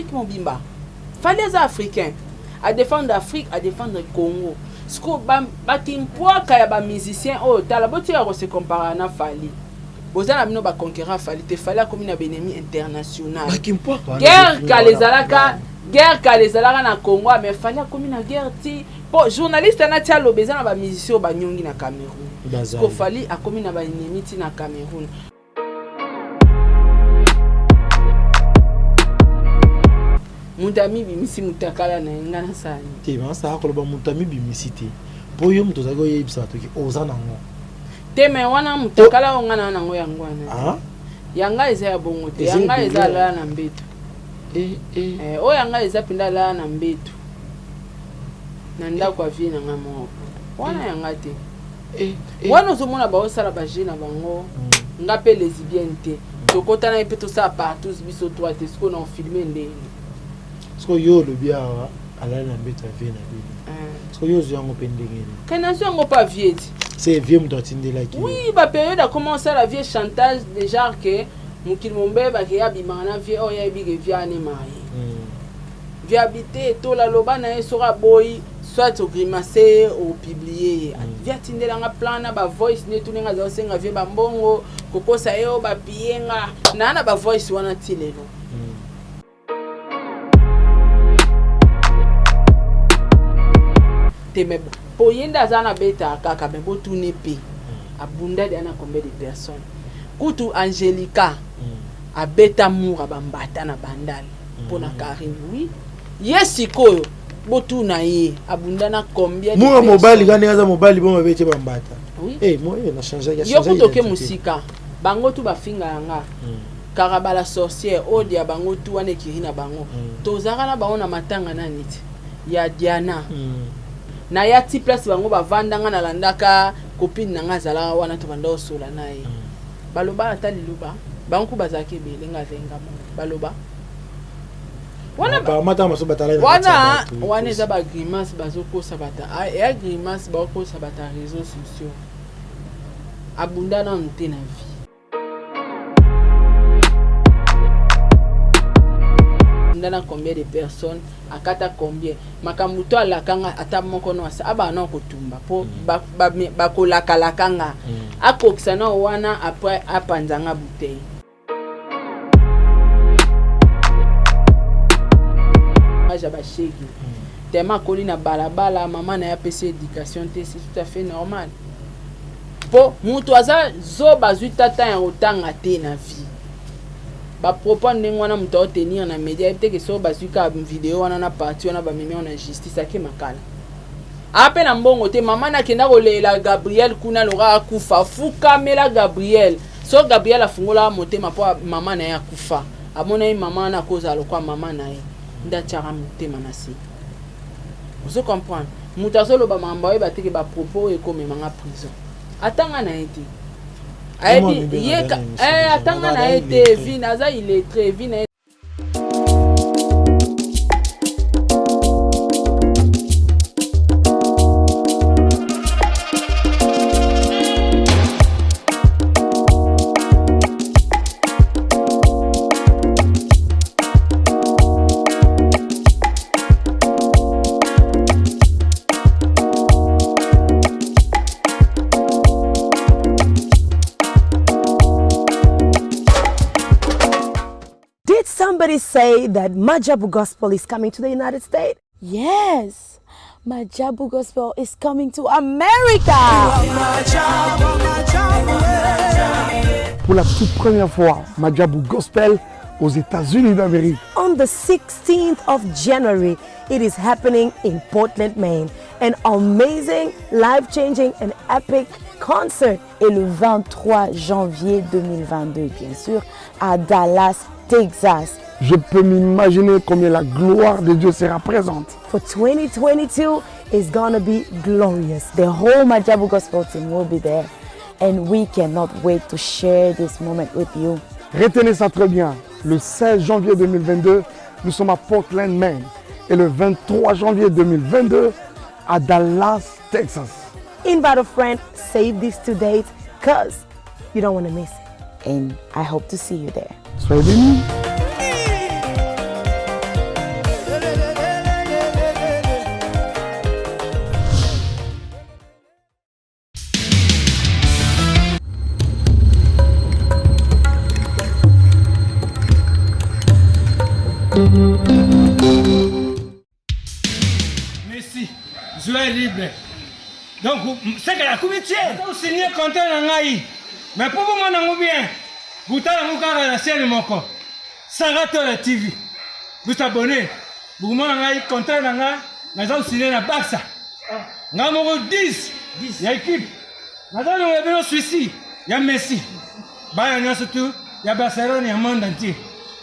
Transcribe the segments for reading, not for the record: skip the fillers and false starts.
Afrique mobimba. Fally aza africain. A defendre Afrique, a defendre Congo. Sikoyo ba ba kimpwaka ya ba musiciens oyo tala botika ko se comparer na Fally. Boza na bino ba conquerant ya Fally te. Fally akomi na ba ennemis international. Ba kimpwaka wana Guerre kala ezalaka guerre kala ezalaka na Congo mais Fally akomi na guerre ti po journaliste wana ti aloba eza na ba musiciens oyo banyongi na Cameroun. Sikoyo Fally akomi na ba ennemis ti na Cameroun. Moto amibimisi mutakala na ye nga nasala nini? Te nasala koloba moto amibimisi te po yo moto ozalaki oyebisa bato ke oza nango. Te mais wana mutakala oyo nga na nango yango wana. Ah? Ya nga eza ya bongo te. Ya nga eza alala na mbeto. Eh, eh. Eh, oyo ya nga eza mpenza alala na mbeto. Na ndako ya vie na nga moko. Wana ya nga te. Eh, eh. Wana ozomona baosala ba jeu na bango. Nga mpe lesbienne te. Tokotana ye mpe tosala partout biso trois te. Sikoyo na ofilme ndenge. Sikoyo yo olobi awa alali na mbeto ya vie na bino. Sikoyo yo ozwi yango mpe ndenge nini? Kai nazwi yango pa vie ti. C'est vie moto atindelaki. Oui, ba période akoma osala vie chantage de genre que mokili mombe bake abimaka na vie oyo ayebi ke vie ane marie. Vie habite tola loba na ye soki aboyi soit ogrimace ye opublie ye. Vie atindela nga plan na ba voice nde tuni nga aza osenga vie ba mbongo kokosa ye oyo bapiye nga naa na ba voice wana ti lelo. Te mais po ye nde aza na betaka kaka mais botune pe abunda deja na combien de personnes kutu Angelica abeta mura ba mbata na bandal pona Carine oui ye sikoyo botuna ye abunda na combien de mura mobali ka ndenge aza mobali bongo abeti ba mbata oui eh moi na changeaki yo kutu oke musika bango tu bafinga yanga Karaba la sorcière odia bango tout wana ekiri na bango tozalaka na bango na matanga nani ti ya Diana naya ti place bango bavanda nga nalandaka copine na nga azalaka wana tobanda osola na ye baloba ata liloba bango ku bazalaka ebele nga azali nga moko baloba wana wana wana eza ba grimace bazokosa bata ya grimace bakokosa bata réseaux sociaux abunda nanu te na vie. Na combien de personnes akata combien makambo to alaka nga ata moko no asa abana na kotumba po bakolakalaka nga akokisa na wana après apanza nga bouteille. Ya bashege tellement akoli na balabala mama na ye apesi éducation te, c'est tout à fait normal po mutu aza zoba azwi tata ya kotanga te na vie ba propos ndenge wana moto aotenir na media yebi te ke soki bazwi kaka video wana na parti wana bamemi yango na justice ake makala ape na mbongo te. Mama nakenda kolela Gabriel kuna loka akufa afukamela Gabriel so Gabriel afungolaka motema mpo mama na ye akufa amona ye mama wana akozala lokwa mama na ye nde atiaka motema na se. Ozo comprendre moto azoloba makambo ayeba te ke ba propos oyo ekomemanga prison atanga na ye te ayebi ye atanga na ye te vi aza illettré vi na ye. Did somebody say that Majabu Gospel is coming to the United States? Yes, Majabu Gospel is coming to America. Pour la toute première fois, Majabu Gospel aux États-Unis d'Amérique. On the 16th of January, it is happening in Portland, Maine. An amazing, life-changing and epic concert. Et le 23 janvier 2022, bien sûr, à Dallas, Texas. Je peux m'imaginer combien la gloire de Dieu sera présente. For 2022 is gonna be glorious. The whole Majabu Gospel team will be there. And we cannot wait to share this moment with you. Retenez ça très bien. Le 16 janvier 2022, nous sommes à Portland, Maine. Et le 23 janvier 2022, à Dallas, Texas. Invite a friend, save these two dates, cause you don't want to miss it. And I hope to see you there. Soyez bénis. Messi, joueur libre. Donc, c'est que la comité, signé contrat na ngai. Mais pour vous mon bien, botala yango kaka na chaîne moko. Sarah Tola TV. Vous abonnez. Bokomona ngai contrat na ngai naza kosigner na Barça. Ngai moko 10 ya équipe. Naza longola bino Suisse ya Messi. Bana nyonso tu ya Barcelone ya monde entier.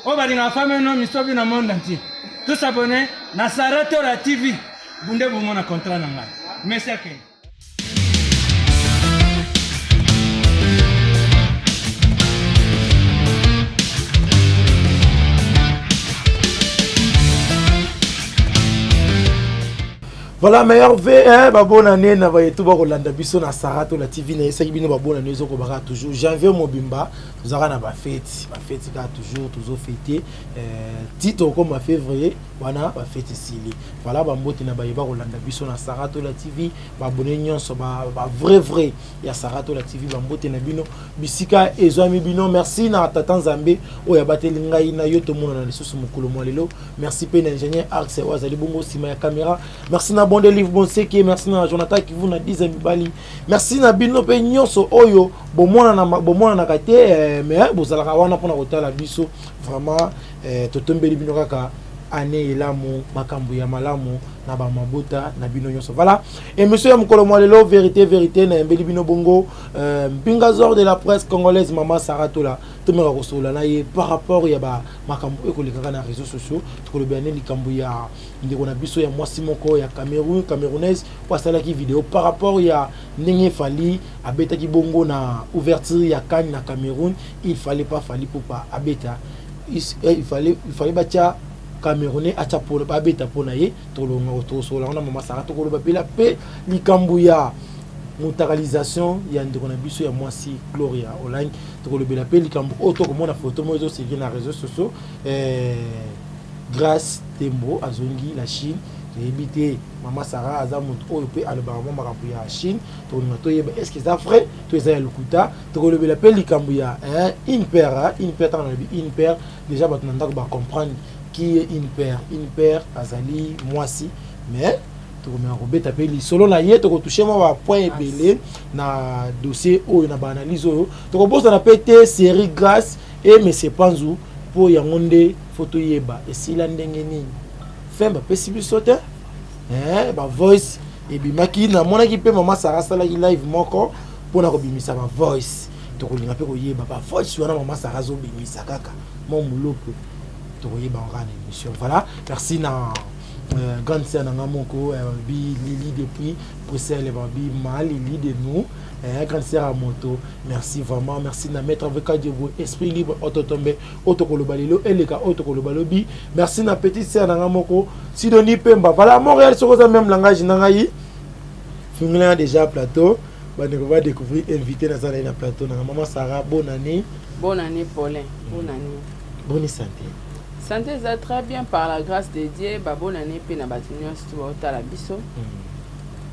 Oyo balingaka femme no misobi na monde entier. Tous abonnés na Sarah Tola TV. Bunde bomona contrat na ngai. Messi akende. Voilà, meilleur V, hein, ba bonne année na ba yetu ba kolanda biso na Sarah to la TV na esaki bino ba bonne année ezoko baka toujours janvier mobimba tozaka na ba fête, ba fête ka toujours toujours fêter euh tito comme février wana ba fête esili. Voilà ba mbote na ba yeba kolanda biso na Sarah to la TV ba abonné nyonso ba, ba vrai vrai ya Sarah Tola TV ba mbote na bino bisika ezwami bino merci na tata Nzambe oyo abateli ngai na yo tomona na lisusu mokolo mwa lelo merci pe na ingénieur Arx oyo azali bongo nsima ya caméra merci na Bonde Livre Bonseke merci na Jonathan Kivu na Diza Mibali merci na bino pe nyonso oyo bomonana bomonanaka te eh, mais bozalaka wana mpona kotala biso vraiment eh, totombeli bino kaka année elamu makambo ya malamu na ba mabota na bino nyonso voilà émission ya mokolo mwa lelo vérité vérité nayembeli bino bongo euh, mpingazor de la presse congolaise mama Sarah Tola tomeka kosolola na ye par rapport ya ba makambo oyo ekolekaka na réseaux sociaux tokolobela nde likambo ya ndeko na biso ya mwasi moko ya Cameroun camerounaise oyo asalaki video par rapport ya ndenge Fally abetaki bongo na ouverture ya CAN na Cameroun il fallait pas Fally Ipupa abeta il fallait il fallait batia Camerounais atia polo babeta mpo na ye tolonga tosolola yango na mama Sarah tokoloba pela mpe likambo ya mutakalisation ya ndeko na biso ya mwasi Gloria Olangi tokolobela mpe likambo oyo tokomona foto moko ezosirke na réseaux sociaux eh, Grace Tembo azongi la Chine toyebi te mama Sarah aza moto oyo mpe alobaka mwa makambo ya Chine tokolinga toyeba est ce que eza vrai to eza ya lokuta tokolobela mpe likambo ya une paire une paire ntango nalobi une paire Dejà bato na ndako ba comprendre qui est une paire. Une paire azali mwasi mais tokomeka kobeta mpe lisolo na ye tokotouche mwa bapoint ebele na dossier oyo na baanalyse oyo tokobosana mpe te série grâce e monsieur panzu mpo yango nde fo toyeba esila ndenge nini fin bapesi biso te eh, bavoice ebimaki namonaki mpe mama sara asalaki live moko mpona kobimisa bavoice tokolinga mpe koyeba ba voice wana mama Sarah azobimisa kaka mwa mulopo tokoyeba yango kaka na émission voilà merci na euh, grande sœur na nga moko euh, bi Lili depuis Bruxelles babi ma Lili de nous euh, grande sœur à moto merci vraiment merci na maître avocat Diogo esprit libre ototombe otokoloba lelo eleka otokoloba lobi merci na petite sœur na nga moko Sidonie Pemba voilà Montréal soki oza même langage na ngai fungela déjà plateau bandeko va découvrir invité naza na ye na plateau nanga maman Sarah bonne année. Bonne année Paulin bonne année. Bonne santé. Santé eza très bien par la grâce de Dieu ba bonne année mpe na bato nyonso to baotala biso.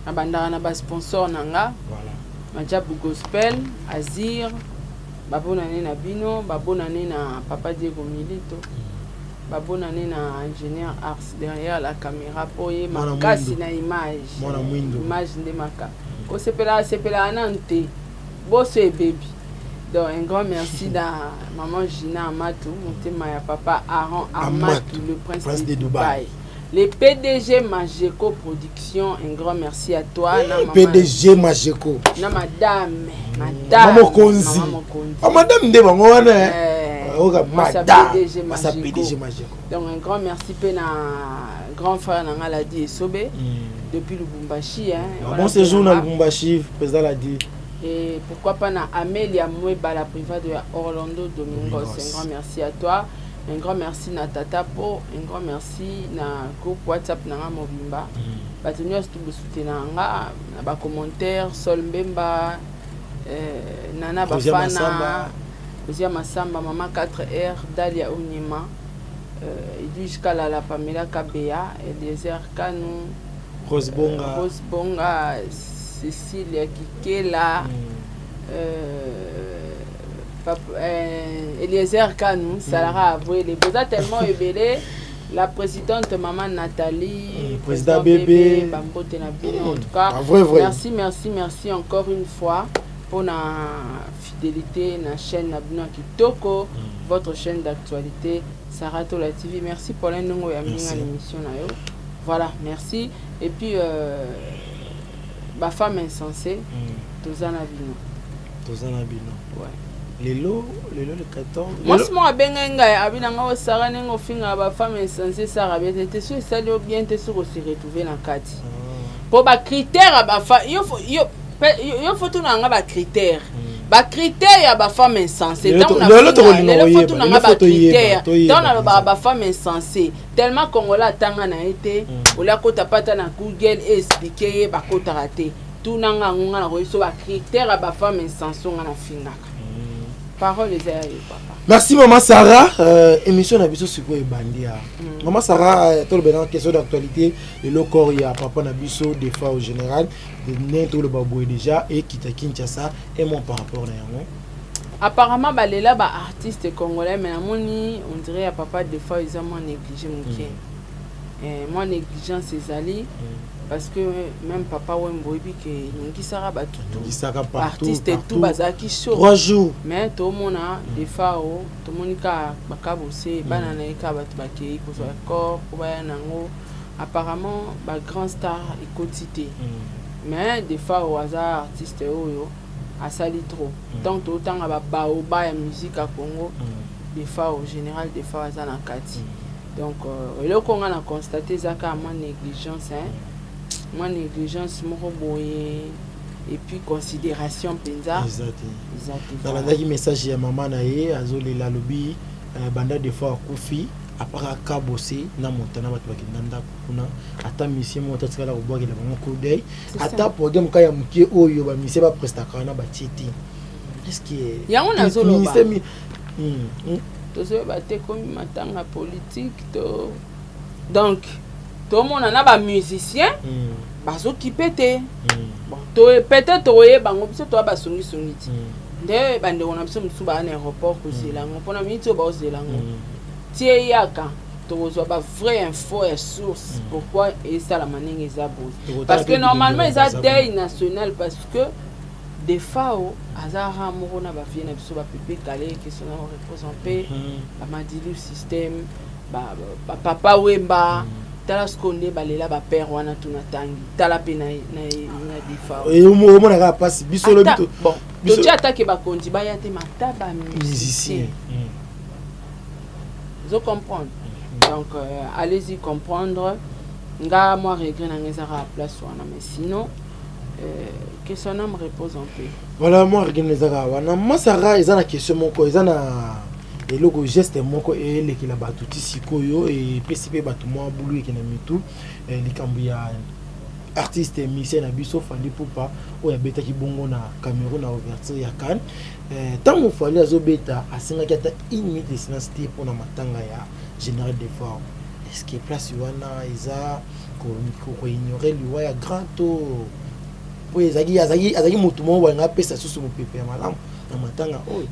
Nabandaka na ba sponsor na nga. Voilà. Majabu Gospel, Azir, ba bonne année na bino, ba bonne année na papa Diego Milito. Ba bonne année na ingénieur Ars derrière la caméra po ye makasi na image. Mwana mwindo. Image nde maka. Kosepela sepela nanu te. Boso ebebi. Donc un grand merci na maman Gina Amatou, motema ya papa Aaron Amatou, le prince, prince de, de Dubaï. Dubaï. Le PDG Mageco Production, un grand merci à toi. Na maman, PDG Mageco. Na madame, madame. Maman Mokonzi. Maman Mokonzi. Ah, madame nde bango wana. Eh, oka madame. PDG Mageco. PDG Mageco. Donc un grand merci pe na grand frère na nga Ladi Esobe. Depuis Lubumbashi hein. Un bon séjour na Lubumbashi, président Ladi. Et pourquoi pas na Amelia Mweba, la private de Orlando Domingos. Un grand merci à toi. Un grand merci na Tata Po. Un grand merci na groupe WhatsApp na nga Mobimba. Bato nyonso to bosoutenir nga na ba commentaires Sol Mbemba, Nana Bafana, Rosia Masamba, Mama 4R, Dalia Onyema, Edwige Kalala, Pamela Kabea, Eliezer Kanu, Rose Bonga, Rose Bonga, Cecilia Kikela, Eliezer Kanu, Salara Avouele. Boza tellement ebele. La présidente maman Nathalie, président Bébé. Bambote na bino. En tout cas, Ah, vrai, vrai. merci, merci, merci encore une fois pour la fidélité na chaîne na bino ya kitoko, votre chaîne d'actualité Sarah Tola TV. Merci Paulin Ndongo ya minga Merci. l'émission na yo. Voilà, merci. Et puis ba femme insensée, toza na bino. Toza na bino. Ouais. Lelo, lelo le 14. Mwasi moko abengai ngai, abi na ngai: "Osara ndenge ofingaka bafemme insensé, sara bien te te. So esali yo bien te soki ose retrouve na kati, mpo bacritère ya bafa yo fo tuna nga bacritère, bacritère ya bafemme insensé." Lelo lelo tokolinga Lelo fo koyeba, tuna lelo nga fo toyeba, bacritère. Toyeba Ntango nalobaka mpenza. Bafemme insensé, tellement Congolais atanga na ye te, olia kota pata na Google explique ye, bakotaka te. Tuna nga yango, nga nakoyebi so bacritère ya bafemme insensé nga nafingaka. Parole eza ya yo, papa. Merci mama Sarah. Émission na biso sikoyo ebandi ya mama Sarah. Toloba na question d'actualité, lelo corps ya papa na biso Defao général, ndenge toloba boye, déjà ekita Kinshasa. Emo par rapport na yango? Apparemment balela baartiste congolais, mais namoni on dirait ya papa Defao eza mwa négligé moke. Mwa négligence ezali, parce que même papa Wembo, oyebi ke eningisaka bato tu. Ningisaka partout, Baartiste tout partout. bazalaki chaud. 3 jours. Mais tomona Defao, tomoni kaka bakabose bana na ye, kaka bato bakei kozwa corps mpo baya nango. Apparemment bagrand star ekoti te, mais Defao aza artiste oyo asali trop. Donc totanga babaoba ya musique ya Congo, Defao, général Defao aza na kati. Donc eloko nga na constate eza kaka mwa négligence, hein? Mwa négligence moko boye, et puis considération mpenza Eza te. Eza te. Nalandaki message ya mama na ye, azolela, alobi banda Defao akufi, apart akabose na moto na bato bakenda ndako kuna, ata misie moko tatikala kobwakela bango coup d'œil, ata podium ka ya moke oyo bamisie baprestaka wana, batie te. Est-ce Yango nazoloba. Tozoyeba te, komi matanga politique to. Donc tomona na bamusicien bazokipe te. Bon, to peut-être tokoyeba yango, biso toya basongisongi ti nde bandeko na biso mosusu baa na aéroport kozela yango mpona miniti oyo baozela yango ti eyaka, tokozwa bavrai info ya source, pourquoi esalama ndenge eza boye. Parce que normalement eza deuil national, parce que Defao aza ra moko na bavie na biso, bapepe Kale, que son âme repose en paix, baMadilu Système, bapapa Wemba. Tala sikoyo nde balela bapère wana, tuna tangi, tala mpe na Defao. Omonaka mpasi biso lobi. Bon, totia atake bakonzi baya te, mata bamusicien, ozo comprendre. Donc allez-y comprendre. Nga mwa regret nanga ezaka ya place wana, mais sinon que son âme repose en paix. Voilà, mwa regret ezaka wana. Masara, eza na question moko, eza na eloko, geste moko elekela bato ti sikoyo, epesi mpe bato mwa bulu eke na mitu, likambo ya artiste musicien na biso Fally Ipupa, oyo abetaki bongo na Cameroun na ouverture ya CAN. Ntango Fally azobeta, asengaki ata une minute de silence te mpona matanga ya général Defao. Est ce que place wana eza koignore liwa ya grand to po ezalaki motu moko balinga apesa susu mopepe ya malamu na matanga oyo?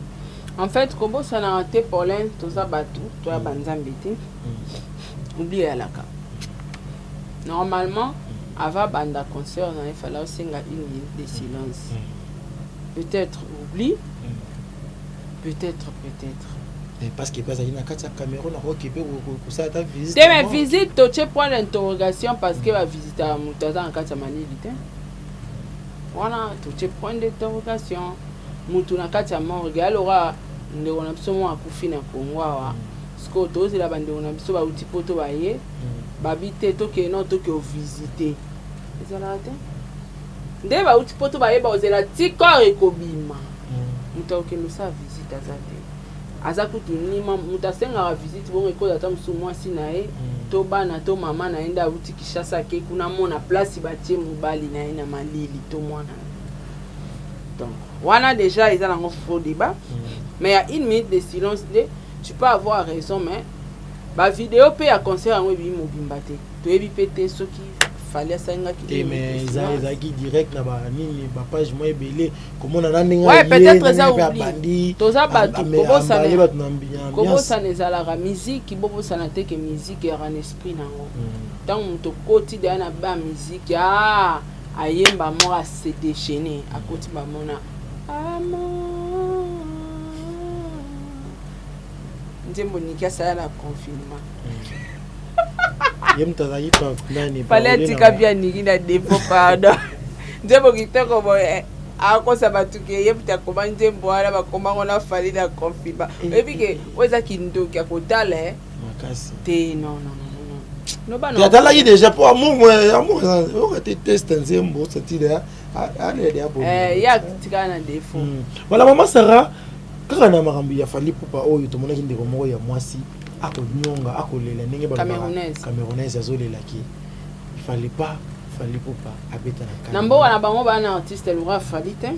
En fait, kobosanaka te, Paulin, toza bato, toya banzambe te. Oubli eyalaka. Normalement avant banda concert na ye, fallait osenga une minute de silence. Peut-être oubli, peut-être, peut-être. Parce que mpe azalaki na kati ya Cameroun, akoki mpe kosala ata visite. Te, mais visite, totie point d'interrogation, parce que bavisitaka moto aza na kati ya malili te. Wana totie point d'interrogation. Motu na kati ya morgue, alora ndeko na biso moko akufi na Kongo awa. Sikoyo tozela bandeko na biso bauti poto baye, babi te tokende no, toke ovisite, ezalaka te. Nde bauti poto baye, baozela ti corps ekobima. Moto akokende osala visite aza te, aza kutu nima. Moto asengaka visite bongo ekoza ata mosusu mwasi na ye to bana to mama na ye nde awuti Kinshasa, ake kuna mona place batie mobali na ye na malili to mwana na ye. Donc wana déjà eza nango faux débat. Mais ya une minute de silence nde tu peux avoir raison, mais bavideo mpe ya concert yango ebimi mobimba te, toyebi mpe te soki Fally asalingaki te, mais ezalaki direct na banini, bapage mwa ebele komona na ndenge. Ouais, peut-être eza oubli. Toza bato, kobosana bato na ambiance. Kobosana ezalaka. Miziki, bobosana te ke miziki eyaka na esprit nango. Ntango moto okoti deya na ba miziki, a ayemba moko, ase déchaîné, akoti, bamona amour, nzembo Niki asala na confinement. Ye moto azalaki pa nani? Fallait atika bia Niki na défaut, pardon. Nzembo kitoko boye, akosa bato ke ye moto akoma nzembo wana, bakomango na Fally na confinement. Oyebi ke oyo eza kindoki ya kotala, eh? Makasi. Te, non, non, non, non, no, bana. Atalaki déjà po amour, amour oka te, teste nzembo satile alele. Eh, ye atikala na défaut. Voilà, mama Sara, kaka na makambo ya Fally Ipupa oyo, tomonaki ndeko moko ya mwasi akonyonga, akolela ndenge balobaka. Camerounaise. Camerounaise azolelaki, il fallait pas Fally Ipupa abeta na Na mboka na bango, baa na artiste lokola Fally te.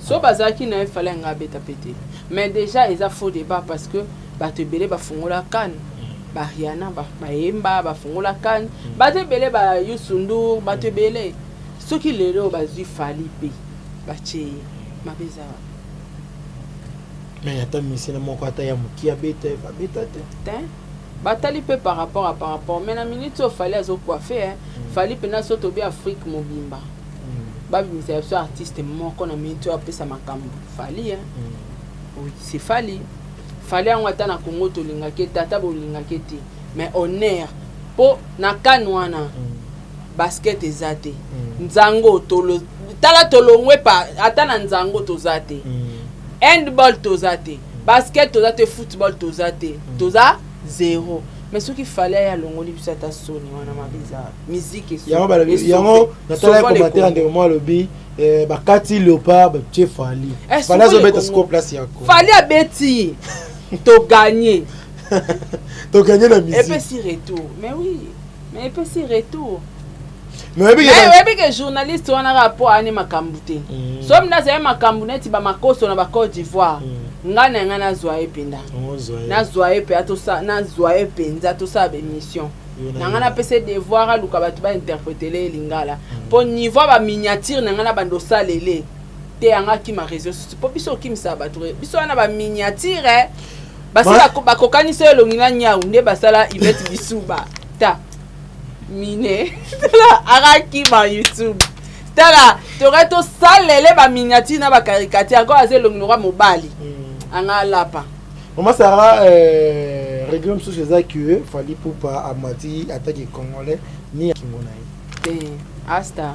So bazalaki na ye, Fally yanga abeta pe te. Mais déjà eza faux débat, parce que bato ebele bafungola CAN, bariana bayemba, bafungola CAN, bato ebele, ba Youssou N'Dour, bato ebele. Soki lelo bazwi Fally mpe batie ye, mabe eza wapi? Mais ata misina moko, ata ya moki, abeta, abeta te. Te, batali mpe par rapport, mais na minute oyo Fally azocoiffer, eh. Fally mpena, so tobi Afrique mobimba, babimisa biso artiste moko na minute oyo apesa makambo, Fally, eh. Oui, c'est Fally. Fally yango, ata na Congo tolingaki ete, ata bolingaki te, mais honneur mpo na CAN wana, basket eza te. Nzango tolo, tala, tolongwe pa ata na nzango toza te, handball toza te, basket toza te, football toza te, toza zéro. Mais soki Fally aye, alongoli biso ata soni wana, mabe eza musique. Yango balobi, yango natala commentaire ya ndeko moko, alobi bakati léopard, batie Fally. Fally azobeta sikoyo place ya Congo. Fally abeti, toganye. Toganye na musique. Epesi retour, mais oui, mais epesi retour. Mais oyebi Mais oyebi ke journaliste wana kaka mpo ane makambo te. So mina azali makambo neti bamakoso na baCôte d'Ivoire, ngai na ngai nazwa ye mpenza, nazwa ye mpe nazwa ye mpenza, tosala baémission na ngai, napesa ye devoir, aluka bato bainterpréter ye lingala, mpo niveau ya baminiature na ngai na bando osalele te, yanga akima réseau sociaux, mpo biso okimisaka bato, biso wana baminiature basi bakokanisi oyo elongi na nyau nde basala Ivete Bisuba ta mine, tala akakima YouTube, tala tokai tosalele baminiature na bacaricature, ako aza elongi lokwa mobali anga alapa. Mama Sara, règlement mosusu eza ke Fally Ipupa amati ataki congolais ni kingo na ye. Te, astar,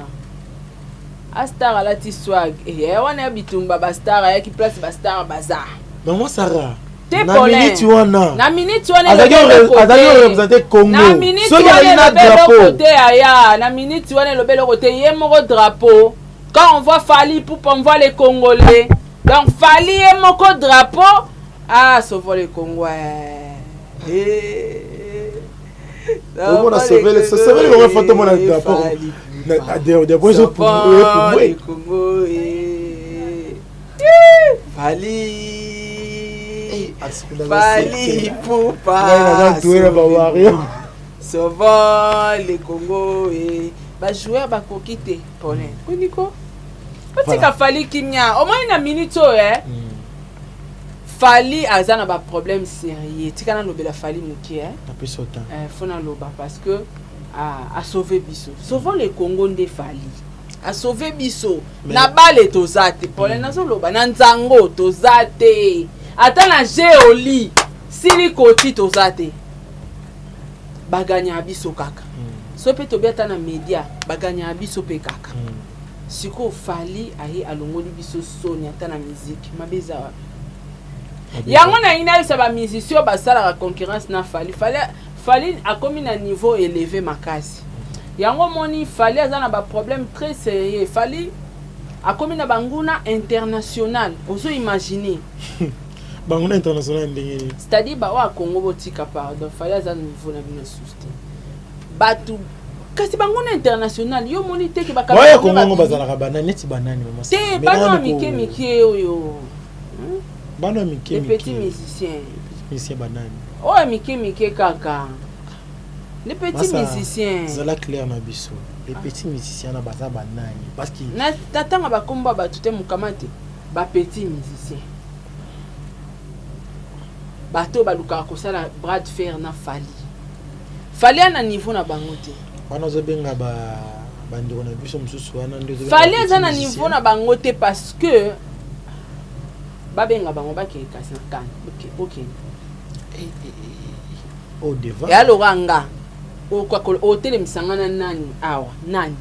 astar alati swag. Eh, wana ya bitumba, bastar ayaki place bastar baza. Mama Sara, Te, na Paulin. minute wana Na minute wana azalaki elobi eloko azalaki te. koreprésenter Congo. Na minute Soki wana azalaki na elobi eloko drapeau te, aya na minute wana elobi eloko te, ye moko drapeau. Quand on voit Fally Ipupa, on voit les Congolais. Donc Fally ye moko drapeau. Ah, sauvons le Congo, eh. Eh. Omona sevele bango, foto mona drapeau drapeau. Sauvons Ezopumbwe. le Congo, eh. Fally, Fally Ipupa. Naza tuela bawario. Sauvons le Congo, eh. Bajoueur bakoki te, Paulin koniko otika Fally kimia. Omoni na minute oyo, eh? Fally aza na baproblème sérieux. Tika nalobela Fally moke, eh? Napesi ota. Eh, faut naloba parce que ah, asauve biso, sauvons le Congo nde Fally asauve biso. Na bale toza te, Paulin, nazoloba na nzango toza te, ata na geoli sili koti toza te, baganyaka biso kaka. So mpe tobi ata na média, baganyaka biso mpe kaka. Sikoyo Fally aye, alongoli biso soni ata na miziki, mabe eza wapi? Yango nalingi nayebisa bamusicien oyo basalaka concurrence na Fally. Fally, Fally akomi na niveau élevé makasi. Yango omoni Fally aza na baproblème très sérieux. Fally akomi na banguna international, ozo imagine? Banguna international ndenge nini? C'est-à-dire baoyo ya Congo, botika, pardon. Fally aza na niveau na bino susu te, bato kasi banguna international, yo omoni te ke baya Kongo yango bazalaka banani, neti banani, mama? Te, bana ya mike mike oyo. Bana ya mike? Les petits musiciens. Musicien banani? Oyo ya mike mike kaka, les petits musiciens. Zala clair na biso. Les petits musiciens na baza banani? Parce que natanga bakombo ya bato te, mokama te. Bapetit musicien, bato oyo balukaka kosala bras de fer na Fally. Fally ana niveau na bango te. Wana ozobenga bandeko na biso mosusu wana nde ozobenga Fally petit aza na musicien. niveau na bango te, parce que babenga bango bakee kasi na kane okende. Au devant. Eya loka nga otelemisa nga na nani awa, nani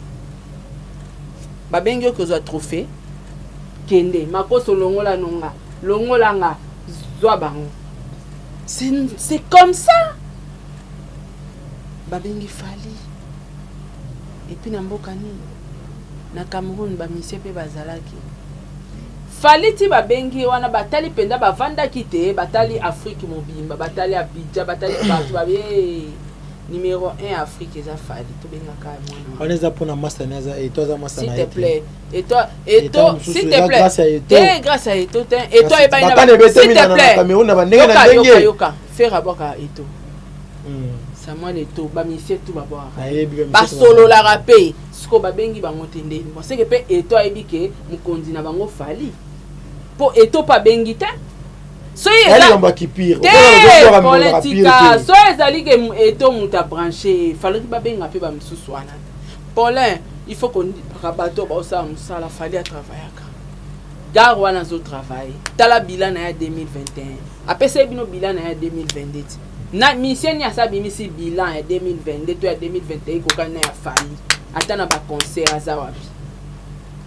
babengi yo kozwa trophée, kende makoso, longola nonga, longola nga, zwa bango. C'est comme ça babengi Fally. Et puis na mboka nini, na Cameroun, bamusiciens mpe bazalaki. Fally ti babengi ye wana, batali mpenza, bavandaki te, batali Afrique mobimba, batali Abidjan, batali partout, babi: "Hey, numéro 1 Afrique eza Fally, tobengaka mwana." Wana eza mpona masa na aza Eto, aza masa S'il na te ye te. plaît, Eto, Eto, s'il te plaît. Grâce ya Eto. Te, grâce à Eto te. Eto ayebani. Bakana ebetemi na Cameroun na bandenge na ndenge. Yoka, yoka, Ferre abwaka Eto. Samuel Eto, bamusiciens tu babwaka. Nayebi. Basololaka mpe. Sikoyo babengi bango te ndeni boseke mpe Eto ayebi ke mokonzi na bango Fally, mpo Eto mpe abengi te. Soki eza kipire te politika, so ezali ke Eto moto abranche, falaki babenga mpe bamisusu wana. Paulin, il faut kondipaka bato baosala mosala. Fally atravaillaka gare wana, azotravaille. Tala bilan na ya 2021, apesaki bino bilan na ya 2022 ti na musicien nini asa abimisi bilan ya 2022 to ya 2021 ekokani na ya Fally, ata na baconcert aza wapi?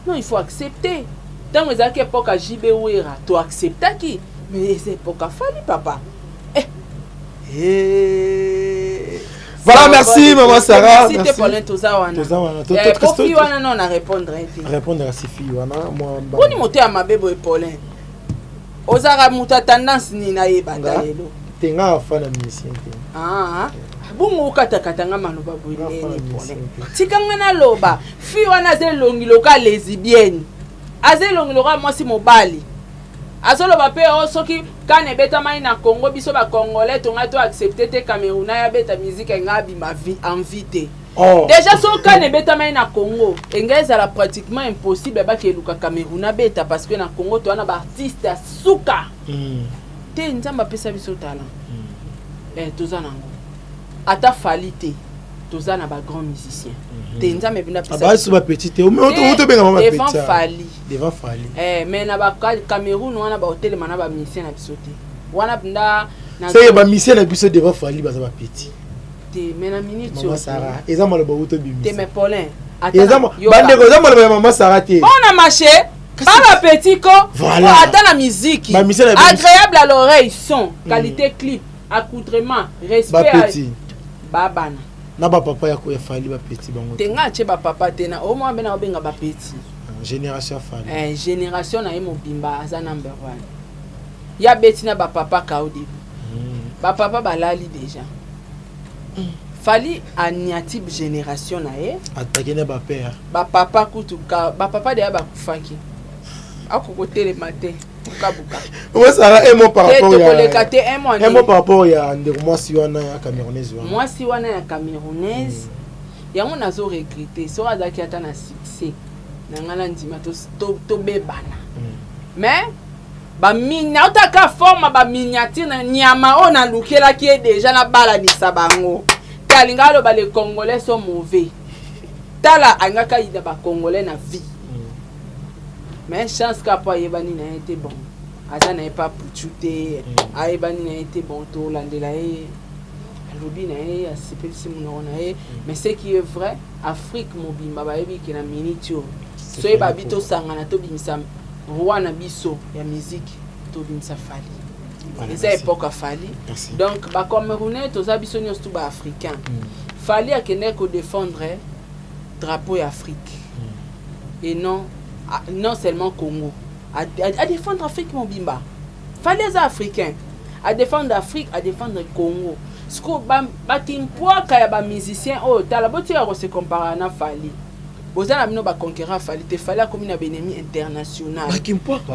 Non, il faut accepter. Ntango ezalaki époque ya JB, Wera, toacceptaki, mais eza époque ya Fally, papa, eh. Eh. Voilà, merci, Maman Sarah. Merci te, Paulin, toza wana. Toza wana. Po fille wana non, na répondre te. Répondre à ces filles wana, moi. Mponi moto ya mabe boye, Paulin, ozalaka moto ya tendance nini? Nayeba ata lelo. Te, nga afa na musicien te. Ah, bongo okatakata nga maloba boye ndeni? Paulin, tika nga naloba. Fille wana aza elongi loka lesbienne, aza elongi loka mwasi mobali. Azoloba mpe o soki kane ebetamaki na Congo, biso bacongolais tongai to accepte te. Cameroun aya beta musique, engai abima envie te. Oh. Déjà soki kane ebetamaki na Congo, engai ezala pratiquement impossible bakeluka Cameroun abeta, parce que na Congo toza na baartiste ya suka. Te, Nzambe apesa biso talent. Toza nango, ata Fally te, toza na bagrand musicien te. Nzambe mpena apesa. Baso bapetit te, otobenga ma devant Fally. Devant Fally. Mais na bacameroun wana, baotelema na bamusicien na biso te wana mpenza. Seke bamusicien na biso devant Fally baza bapetit. Te, mais na minute. Mama Sara, eza maloba uto te. Bimisa. Mais Paulin. Bandeko, eza maloba ya Mama Sara te. Mpona marché ba bapetit ko. Voilà. Ata na musique Bamusicien na biso. agréable à l'oreille, son qualité, clip, accoutrement, respect. Bapetit. Babana. Na bapapa ya ya Fally, bapetit bango. Te, nga atie bapapa te na omwa mpe na obenga bapetit. Génération ya Fally. Génération na ye mobimba aza number one. Ya beti na bapapa kao début. Bapapa balali déjà. Fally aniati génération na ye. Atake na bapère. Bapapa kutu bapapa deya bakufaki, akokotelema te, bukabuka. Mama Sara, un mot par te rapport tokoleka ya te, un mot. Un mot par rapport ya ndeko mwasi wana ya camerounaise wana. Mwasi wana ya camerounaise yango, nazo regretter. Soki azalaki ata na succès na ngai, na ndima tobebana, mais naotaka forme baminiature na nyama oyo nalukelaki ye déjà, nabalanisa bango te. Alinga aloba les Congolais sont mauvais. Tala, alingaki ayida bacongolais na vie, mais chance kaka mpo ayebani na ye te. Bon, aza na ye pa putu te, ayebani na ye te. Bon, tolandela ye, alobi na ye, asepelisi monoko na ye. Mais ce qui est vrai, Afrique mobimba bayebi ke na minute oyo, soki babi tosangana, tobimisa roi na biso ya musique, tobimisa Fally. Eza époque ya Fally. Donc bacamerounais, toza biso nyonso tu baafricain. Fally akendaki kodéfendre drapeau ya Afrique et non, non seulement Congo, adéfendre Afrique mobimba. Fally aza africain, adéfendre Afrique, adéfendre Congo. Siko bakimpwaka ya bamusicien oyo, tala, botika kose comparer na Fally. Boza na bino baconquérant Fally te. Fally akomi na baennemi international.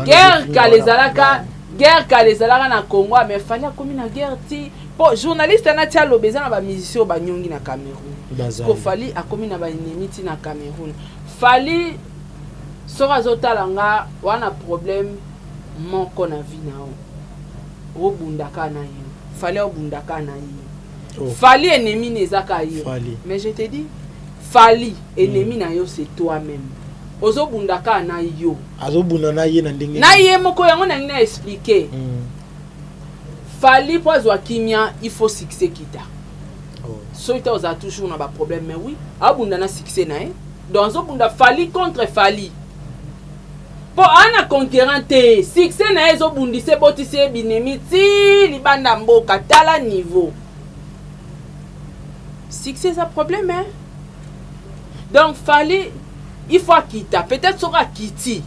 Guerre kala ezalaka, guerre kala ezalaka na Congo, mais Fally akomi na guerre ti po journaliste anati aloba eza na bamusicien oyo banyongi na Cameroun. Siko Fally akomi na baennemi ti na Cameroun. Fally soki azotala nga wana, problème moko na vie na yo, obundaka na ye. Fally obundaka na ye. Oh. Fally ennemi na eza ka ye. Fally. Mais je te dis, Fally ennemi na yo, c'est toi-même. Ozobunda kaka na yo. Azobunda na ye na ndenge Na ye moko. Yango nangi na expliquer. Fally, mpo azwa kimia, il faut succès kita. Oh. Soki te, ozala toujours na baproblème. Mais oui, abunda na succès na ye. Donc azobunda Fally contre Fally, mpo aa na concurrent te. Succès na ye ezobundisa, ebotisi ye binemi ti libanda mboka. Tala niveau succès eza problème, hein? Donc Fally, il faut akita. Peut-être soki akiti,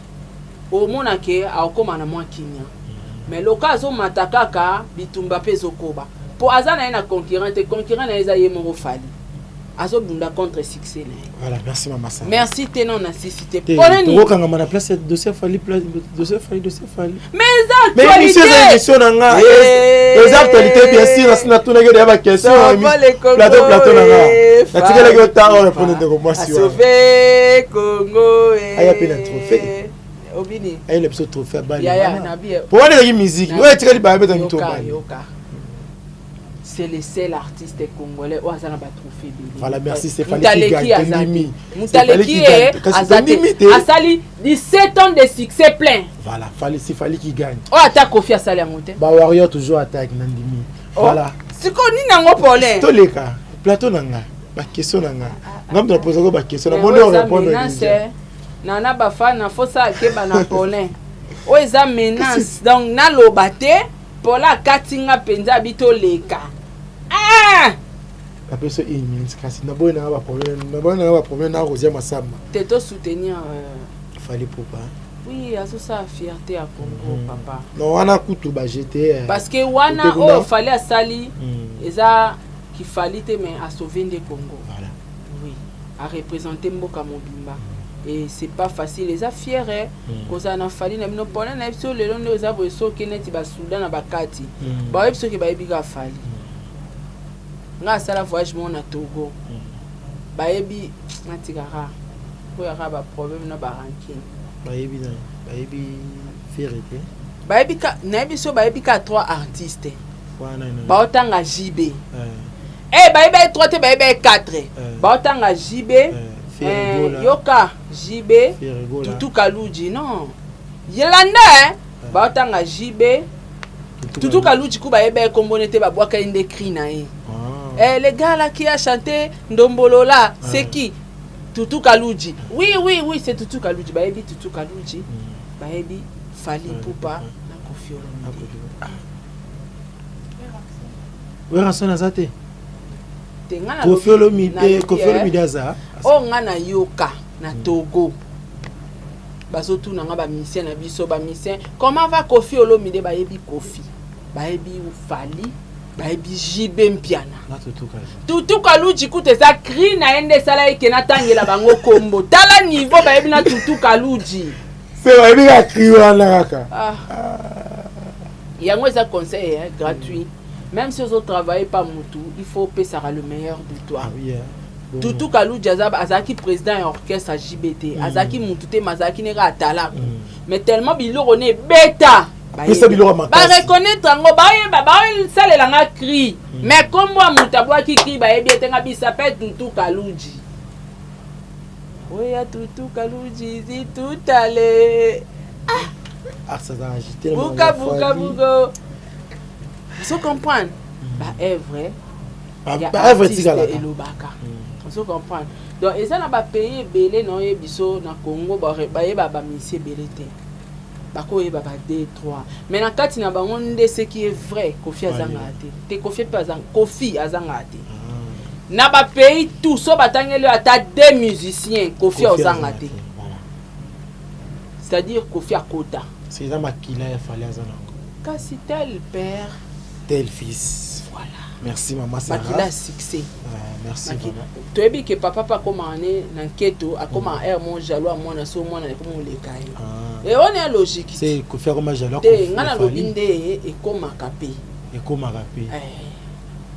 omona ke akokóma na mwa kimia. Mais loka azomata kaka, bitumba mpe ezokoba, mpo aza na ye na concurrent te. Concurrent na ye eza ye moko. Fally azobunda contre succès na ye. Voilà, merci mama Sarah. Merci te, non, nasisi te. Te, Mpona nini? Tokokangama na place ya dossier Fally, place dossier Fally, dossier Fally. Mais eza Mais émission eza émission na nga. Eza actualité, bien sûr. Asi natunaki deya baquestion. Plateau, plateau na nga, natikelaki yo ntango répondre, ndeko mwasi wana. Asauve Congo. Aya mpe na trophée. Obini. Ayela biso trophée abali. Yaya nabi. Po wana ezalaki musique oyo etikali, bayabeta mito. Yoka. Bali. Yoka, c'est le seul artiste congolais oyo aza na batrophée ebele. Voilà, merci, c'est Fally. Mutaleki Kigali, aza te. tondimi. Mutaleki ye Kasi aza tondimi te. te. Asali 17 ans de succès plein. Voilà, Fally, c'est Fally qui gagne. Oyo ata Kofi asali yango te. Bawarrior toujours attaque, nandimi. Voilà. Sikoyo nini yango, Paulin? Toleka plateau na nga, baquestion na nga. Nga moto napozako baquestion, namoni orépondre déjà. Nana bafana, fosa akeba na Paulin. Oyo eza menace. Donc naloba te, Paulin akati nga mpenza, abi toleka. Ah! Napesi yo une minute, kasi naboyi nanga baproblème, naboyi nanga baproblème na Rosia Masamba. Te, tosoutenir. Fally Ipupa. Oui, azosala fierté ya Congo, papa. Non, wana kutu bagete. Parce que wana Kote kuna. Oyo Fally asali eza kifali te, mais asauve nde Congo. Voilà. Oui, areprésente mboka mobimba et c'est pas facile. Eza fier kozala na Fally na bino. Mpona na biso lelo nde eza boye. Soki neti basudan na bakati, bayebi, soki bayebi kaka Fally. Nga asala voyage moko na Togo, bayebi. Natikaka oyo aka baproblème na barancune. Bayebi na bayebi Ferre te. Bayebi ka, nayebi so bayebi ka trois artistes. Wana na Baotanga JB. Eh, bayebi ye 3 te, bayebi ye 4. Baotanga JB. Ferre Gola. Yoka, JB. Ferre Gola. Tutu Kaluji. Non, yelanda, eh. Baotanga JB, Tutu Kaluji ku bayebi ye kombo ne te, babwaka ye nde cri na ye. Ah. Eh, le gars là qui a chanté Ndombolola, c'est qui? Tutu Kaluji. Oui, oui, oui, c'est Tutu Kaluji. Bayebi Tutu Kaluji, bayebi Fally Ipupa na Kofi Olomide. Werrason aza te. Te, nga Kofi Olomide. nalobi, Kofi eh, Olomide aza. Oyo nga nayoka na Togo, bazotuna nga bamusicien na biso, bamusicien, comment va Kofi Olomide? Bayebi Kofi, bayebi Fally, bayebi JB Mpiana. Na Tutu Kaluji. Tutu Kaluji kuta eza cri na ye nde esala eke natangela bango kombo. Tala niveau bayebi na Tutu Kaluji. Se bayebi kaka cri wana kaka. Ah. Yango eza conseil, hein, gratuit. Même si ozotravaille pa mutu, il faut opesaka le meilleur de toi. Ah oui, hein. Bon. Tutu Kaluji azalaki président ya orchestre ya JB te. Azalaki mutu te, mais azalaki neka atalaku. Mais tellement biloko ne ebeta, Apesa biloko ya makasi. bareconnaître yango, bayeba, basalelanga cri. Mais kombo ya moto abwaki cri, bayebi ete nga bisa mpe Tutu Kaluji. Oya, Tutu Kaluji zitutale. Ah, ça aza agité na buka makambo ya buka Fally. Buka, ozo comprendre baœuvre ya Baœuvre artiste etikalaka. elobaka, ozo comprendre? Donc eza na bapays ebele na oyebi so na Congo bayeba bamusicien ebele te, bakoyeba ba 2 3, mais na kati na bango nde ce qui est vrai, Kofi azangaka te. Te, Kofi mpe Kofi azangaka te. Na bapays tout so batangeli oyo ata deux musiciens, Kofi ozanga te. C'est-à-dire Kofi akota. C'est eza makila ya Fally aza nango. Kasi tel père, tel fils. Voilà. Merci mama Sarah. Makila succès. Merci vraiment. Toyebi ke papa mpe akomaka ne na nketo, akomaka aire mo jaloux ya mwana. So mwana ekoma oleka ye. Ah. E wana ya logique. C'est Kofi akoma jaloux. Te, ngai nalobi nde ekomaka mpe. Ekomaka mpe. Eh.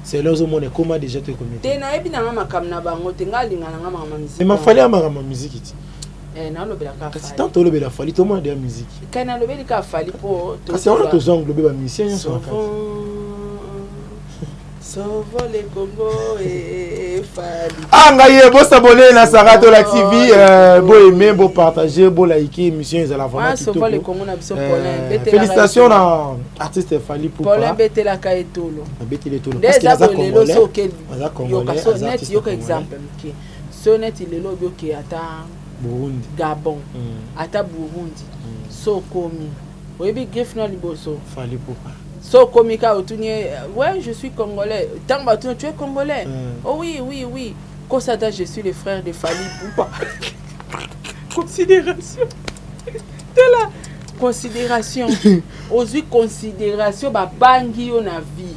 Selon ozomona ekoma déjà to ekomi te? Nayebi nanga makambo na bango te. Nga alinga nanga makambo ya musique. Mais Fally ya makambo ya musique ti. Eh, nalobela kaka. Kasi tant tolobela Fally, tomona deya musique. Kai nalobeli kaka Fally mpo kasi wana tozwa englobe bamusicien nyonso na kati. Sauvons le Congo et Fally. Ah ngai ye bosabone na Saratola TV, bo aimer, bo partager, bo liker émission ezala vraiment kitoko. Sauvons le Congo na biso Paulin. Félicitations na artiste Fally Ipupa. Paulin betelaka etolo. Abeteli etolo parce que aza congolais. Aza congolais, aza artiste yoka exemple moke. So neti lelo obi oke ata Burundi, Gabon, ata Burundi. So okomi, oyebi griffe na liboso. Fally Ipupa. So okomi kaka otuni ye: "Ouais, je suis congolais." Ntango batuni: "Tu es congolais?" "Oh oui." Kosata: "Je suis le frère de Fally Ipupa." Considération, tala considération, ozwi considération, babangi yo na vie.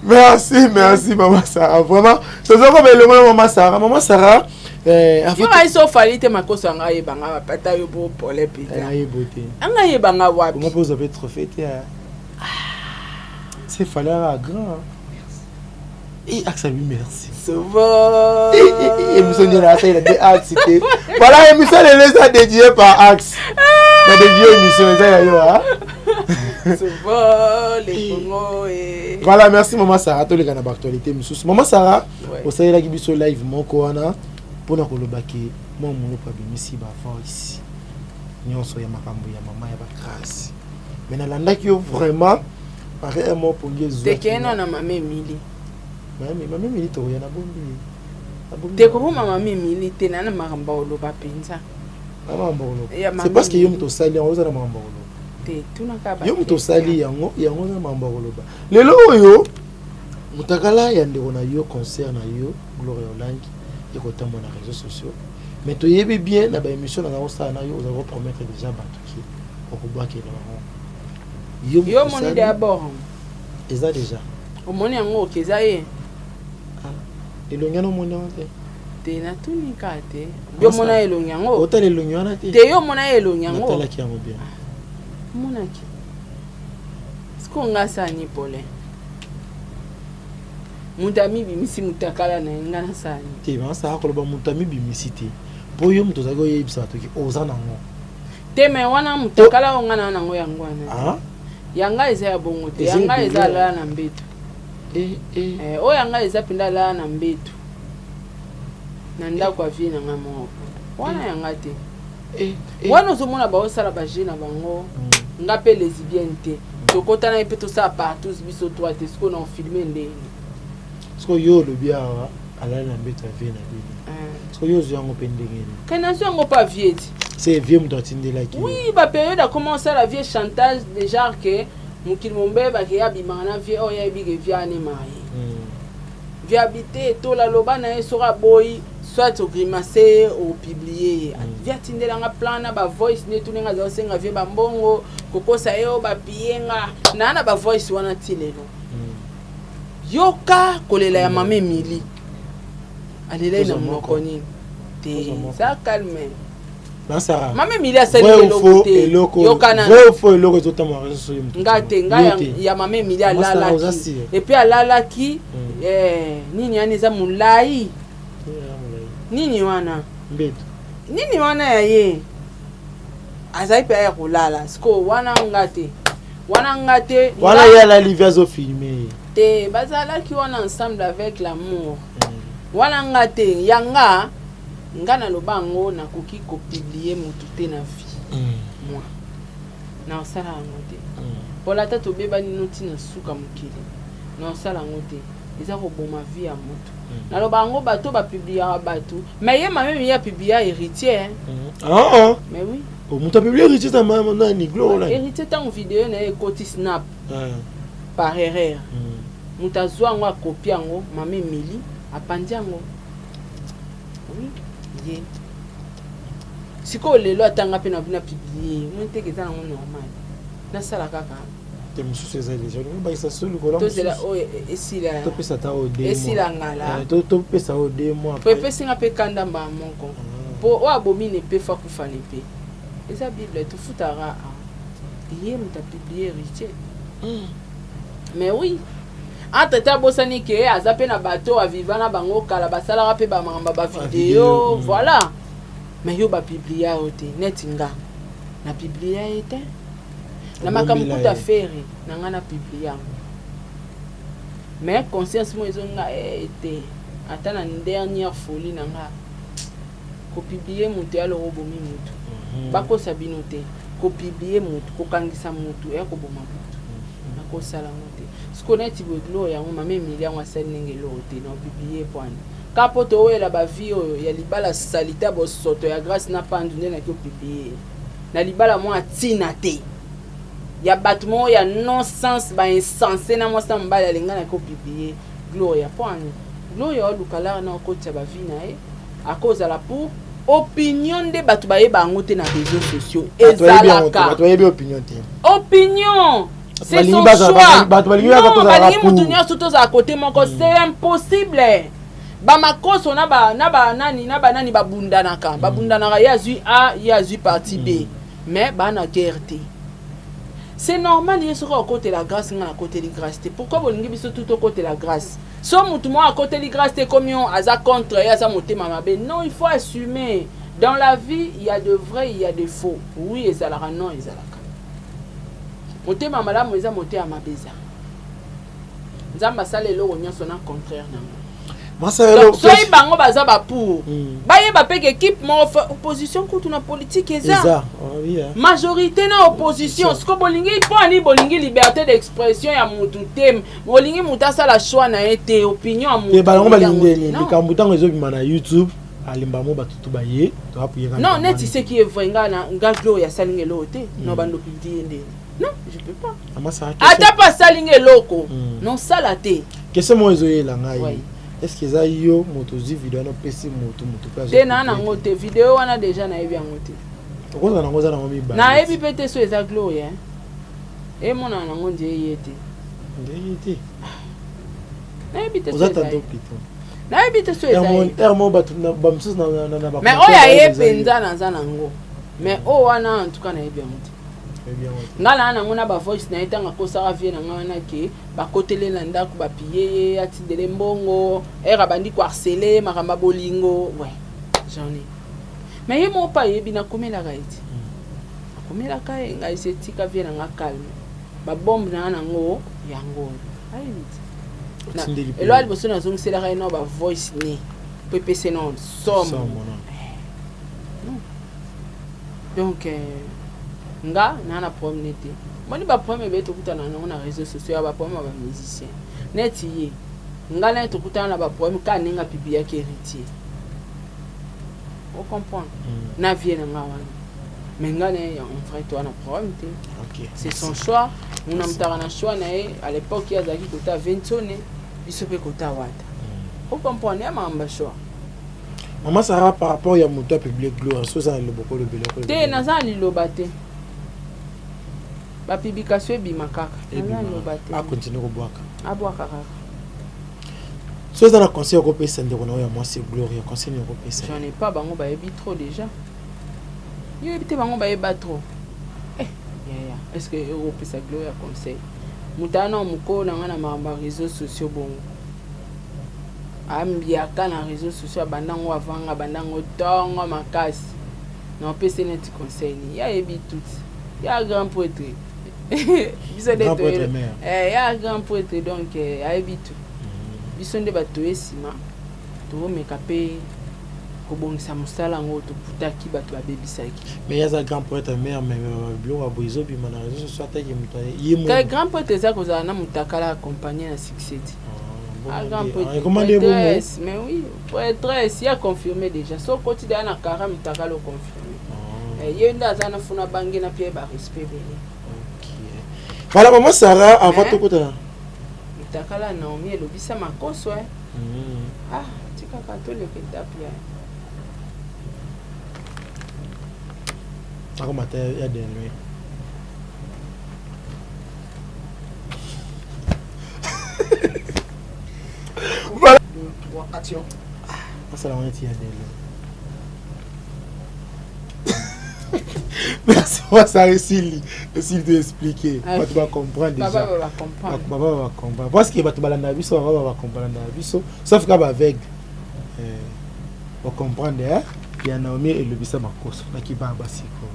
Merci, merci mama Sarah. Vraiment toza koma elongo na mama Sarah. Mama Sarah, yo ayi so Fally te, makoso yanga ayebanga bapata yo bo pole mpenza. Ayebo te. Anga ayebanga wapi? Mpe ozwa mpe trophée te. C'est Fally aka grand et Axe lui merci. Souvent émission nde nasalela nde Axe te. Voilà, émission lelo eza dédié par Axe na dédié émission eza ya yo. Souvent les Congo et Voilà, merci mama Sarah. Toleka na baactualité misusu. Mama Sarah, osalelaki biso live moko wana mpona kolobaki mwa monoko abimisi bavoice nyonso ya makambo ya mama ya bagrâce, mais nalandaki yo vraiment pare mo pongi. Tekena na mama Emili. Mama Emili, tokoya na bombi. Te, koboma mama Emili te. Na makambo oloba mpenza. Makambo oloba, c'est parce que yo moto osali yango, oza na makambo koloba. Te, tunaka. Yo moto osali yango, yango oza na makambo ya koloba. Lelo oyo motakala ya ndeko na yo, concert na yo Gloria Olangi ekotambola na réseaux sociaux, mais toyebi bien na baémission na kosala na yo, ozali kopromettre déjà bato ke okobwakela bango. Yo omoni d'abord. Eza déjà. Omoni yango oke eza ye. Elongi wana omoni yango te. Te, natuni kaka te. Yo omona elongi yango? Otala elongi wana te. Te, yo omona elongi yango? Natalaki yango bien. Omonaki siko nga asala pole, moto amibimisi motakala na ye, nga nasala nini? Te, masala koloba moto amibimisi te, mpo yo moto ozalaki oyebisa bato ke oza nango. Te, me wana motakala oyo nga na nango, yango wana yanga eza ya bongo te. Yanga eza alala na mbeto. Oyo yanga eza mpenza alala na mbeto na ndako ya vie na nga moko wana, yanga te. Wana ozomona baosala baje na bango. Nga mpe lesbienne te. Tokotana ye mpe tosala partout biso trois te. Sikoyo na ofilme ndeni? Sikoyo yo olobi awa alali na mbeto ya vie na bino. Sikoyo yo ozwi yango mpe ndenge nini? Kai nazwi yango mpa vie ti. C'est vie moto atindelaki? Oui, bapériode akoma osala vie chantage de genre ke mokili mombeyebake ye abimaka na vie oyo ayebi ke vie ane marie vie abi te. Etola loba na ye, soki aboyi, soit ogrimace ye, opublie ye. Vie atindelanga plan na bavoice nde tuni nga aza kosenga vie bambongo, kokosa ye oyo bapie nga naa na bavoice wana ti lelo. Yoka kolela ya mama Emili, alelai na monoko nini te. Za calme. Mama Emili asali eloko te. Yokana eloko ezotambola réseau sociaux. Nga te, nga ya mama Emili alalaki et puis alalaki nini wana eza molai nini wana? Mbeto. Nini wana ya ye azali mpe aya kolala sikoyo wana, nga te, wana nga te. Wana ye alali, vie azofilme ye. Te, bazalaki wana ensemble avec l'amour. Wana nga te. Yanga nga naloba yango, nakoki kopublier motu te na vie. Moi naosala yango te. Mpola ata tobebani no ntina suka mokili, naosala yango te. Eza koboma vie ya motu. Naloba yango, bato bapubliaka bato, mais ye mamemi ye apublia Héritier. Ah. Mais oui. Moto apublie Héritier eza nani? Gloire? Héritier, ntango video na ye ekoti Snap par erreur, moto azwa yango, akopie yango, mama Emili apandi yango. Oui, ye sikoyo lelo atanga mpe na bino apublie moi teke, eza nango normal, nasala kaka. Te, mosusu eza déjà, olingi obakisa so likolo. Tozela oyo esila. Topesa ata oyo. Esila ngala. Topesa oyo 2 mois. Po epesinga mpe kanda mbala moko, mpo oyo abomi ne mpe fa kufa ne mpe eza Bible tofutaka. Ye moto apublie Héritier, mais oui. Entre temps abosani ke aza mpe na bato aviva na bango kala, basalaka mpe bamakambo ya bavideo. Voilà, mais yo bapublia yo te. Neti nga na publia ye te na makambo Obombela kuta ye. Ferre na nga na publia yango, mais conscience mo ezonga te. Ata na dernière folie na nga, kopublier moto ya loko obomi motu. Bakosa bino te, kopublier motu, kokangisa motu, eya koboma motu. Nakosala yango te. Sikoyo neti boye, eloko yango mama Emilie yango asali ndenge eloko te na opublier pwani ka mpo towela bavie oyo ya libala salite ya bosoto ya Grâce na Pandu. Nde naki opublier na libala mwa ntina te ya bato moko ya non sens, bainsensé na mwasi na mobali alinga. Naki opublier Gloria pwani Gloria oluka lara na okotisa bavie na ye. Akozala pour opinion nde bato bayeba yango te na réseaux sociaux. Bato bayebi yango te, Ezalaka bato bayebi opinion te. Opinion, c'est son Balingi choix. Bato balingi kaka Non, tozalaka balingi mutu pour. nyonso tozala kote moko, c'est impossible. Bamakoso na ba na banani na banani babundanaka, babundanaka. Ye azwi A, ye azwi parti B, mais baa na guerre te, c'est normal. Ye soki akotela Grâce, nga nakoteli Grâce te. Pourquoi bolingi biso tu tokotela Grâce? So mutu moko akoteli Grâce te, komi aza contre ye, aza motema mabe. Non, il faut assumer. Dans la vie, il y a de vrai, il y a de faux. Oui, ezalaka. Non, ezalaka. Motema malamu eza, motema mabe eza. Nzambe asala eloko nyonso na contraire nango. Masala. Donc soki bango baza bapour, bayeba mpe ke équipe moko opposition kutu na politique eza. Eza. Ah, oui, hein. Majorité na opposition. Siko bolingi mpo ani? Bolingi liberté d'expression ya mutu te, bolingi mutu asala choix na ye te, opinion ya mutu. Te, balango bolingi balingi yango te. ndeni Non. likambo ntango ezobima na YouTube, alemba mo bato tu baye toapuyeka. Non, neti ce qui est vrai, nga na nga Gloria asalinga eloko te. Non, bando publie ndeni? Non, je peux pas. Amasaka. Ata mpo asalinga eloko, nosala te. Question moko ezoyela ngai: est ce que eza yo moto ozwi video wana, opesi moto, moto mpe Te, naa nango te. Video wana déjà nayebi yango te. Okozala nango, oza nango mibale. Nayebi mpe te so eza Gloria, hein. Emonana nango nde ye te. Ndenge te. Nayebi te so Oza eza tando ye. plutôt. Nayebi te so eza ye. Ere moko bato bamosusu na Mais oyo aye mpenza, naza nango, mais oyo wana en tout cas nayebi yango te. Nga naa nango na bavoice na ye ntango akosaka vie na ngai wana ke bakotele na ndako, bapie ye, atindele mbongo, ere abandi koharceler makambo ya bolingo. Ouais, j'en ai, mais ye moko mpe ayebi. Nakomelaka ye ti nakomelaka ye ngai se tika vie na nga calme, babombe na nga nango yango oyo ayebi ti. Otindeli mpe. Elo ya liboso nazongiselaka ye no bavoice ne po epese no somo. Somo, non. Donc nga naa na problème ne te. Moni baproblème ebele tokutana nango na réseau sociaux ya baproblème ya bamusicien neti ye. Nga naye tokutana na baproblème kaka ndenge apubliaki Héritier, ocomprendre, na vie na nga wana. Mais nga na ye, en vrai, toa na problème te. C'est son choix, muna mutaka na choix na ye. À l'époque ye azalaki kota Ventone, biso mpe kota Wata, ocomprendre, ya makambo ya choix. Mama Sara, par rapport ya moto apublie Gloire, so oza na liloba olobela? Te, naza na liloba te. Bapublication ebima kaka, naza na liloba te. Akontinue kobwaka. Abwaka kaka. So eza na conseil okopesa ndeko na oyo ya mwasi Gloria, conseil nini okopesa? J'en ai pas. Bango bayebi trop déjà, yo yebi te, bango bayeba trop. Eh, yaya, est ce que okopesa Gloria conseil? Moto aya na mokolo na ngai na makambo ya réseaux sociaux, bongo ambiaka na réseaux sociaux, abanda yango avanga, abanda yango ntongo makasi. Na opesi neti conseil nini? Ya yebi tout, ya grand prêtre biso nde Grand prêtre mère. Eh, ya grand prêtre, donc ayebi tout. Biso nde bato ye nsima tokomeka mpe kobongisa mosala yango tokutaki bato babebisaki. Mais ye aza grand prêtre mère, mais biloko ya boye ezobima na réseau sociaux, ataki moto ye. Ka grand prêtre eza kozala na motakala accompagné na succès ti. Ah, grand prêtre, Ekoma nde bongo. Prêtresse, mais oui, prêtresse ya confirmé déjà. So okoti deya na kara motakala, oconfirme. Eh, ye nde aza na funa bange na pie barespect ebele. Voilà, mama Sara, avant Mais- tokotana. Motakala Naomi elobisa makoso, eh. Ah, tikaka toleka etape ya Akomata ya denloi. Deux, trois, action. Asala ngo neti ya denloi. Merci, moi ça esili esili to expliquer bato ba comprendre déjà, baba ba comprendre parce que bato balanda biso, baba ba comprendre biso, sauf ka ba aveugle ba comprendre, hein. Ya Naomi elobisa makoso na kibaba siko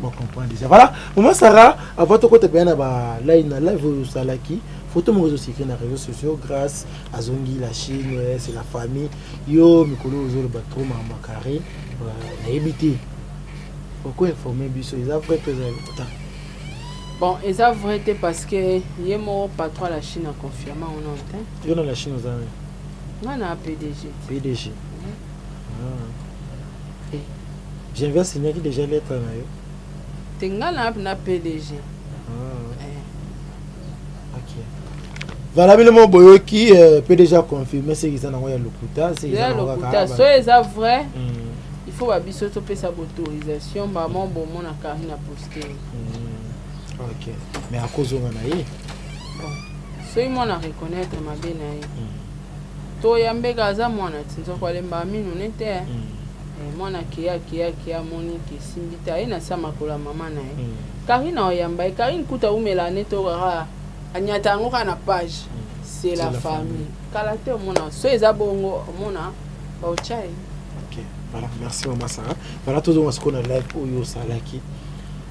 ba comprendre déjà. Voilà, maman Sarah, avant tokota mpenza na ba live, na live oyo osalaki, photo moko ezocirculer na réseaux sociaux, Grâce azongi la Chine, c'est la famille. Yo mikolo ozoloba trop makambo ya carré, nayebi te, oko informe biso, eza vrai to eza lokuta? Bon, eza vrai te parce que ye moko patron ya la Chine aconfirme yango nano te. Yo na la Chine oza nani? Nga na PDG. PDG, ah. Janvier asignaki déjà lettre na yo? Te, nga na PDG. Ah. Ok, voilà, bino mo boyoki, PDG aconfirme, seki eza nango ya lokuta. Eza lokuta. So eza vrai, il faut babiso topesa baautorisation bamo bomona Karine aposte. Ok, mais akozonga na ye? Bon, soki mwana reconnaître mabe na ye, toyambeka. Aza mwana ti nzoko alembaka minu ne te. Mwana akeya akeya akeya, amoni ke esimbi te, aye na sa makolo ya mama na ye. Karine aoyamba ye. Karine kuta umela ne to kaka anyata yango kaka na page c'est la famille. Kala te omona so eza bongo, omona baotya ye. Ok, voilà, merci mama Sarah. Voilà, tozonga sikoyo na live oyo osalaki.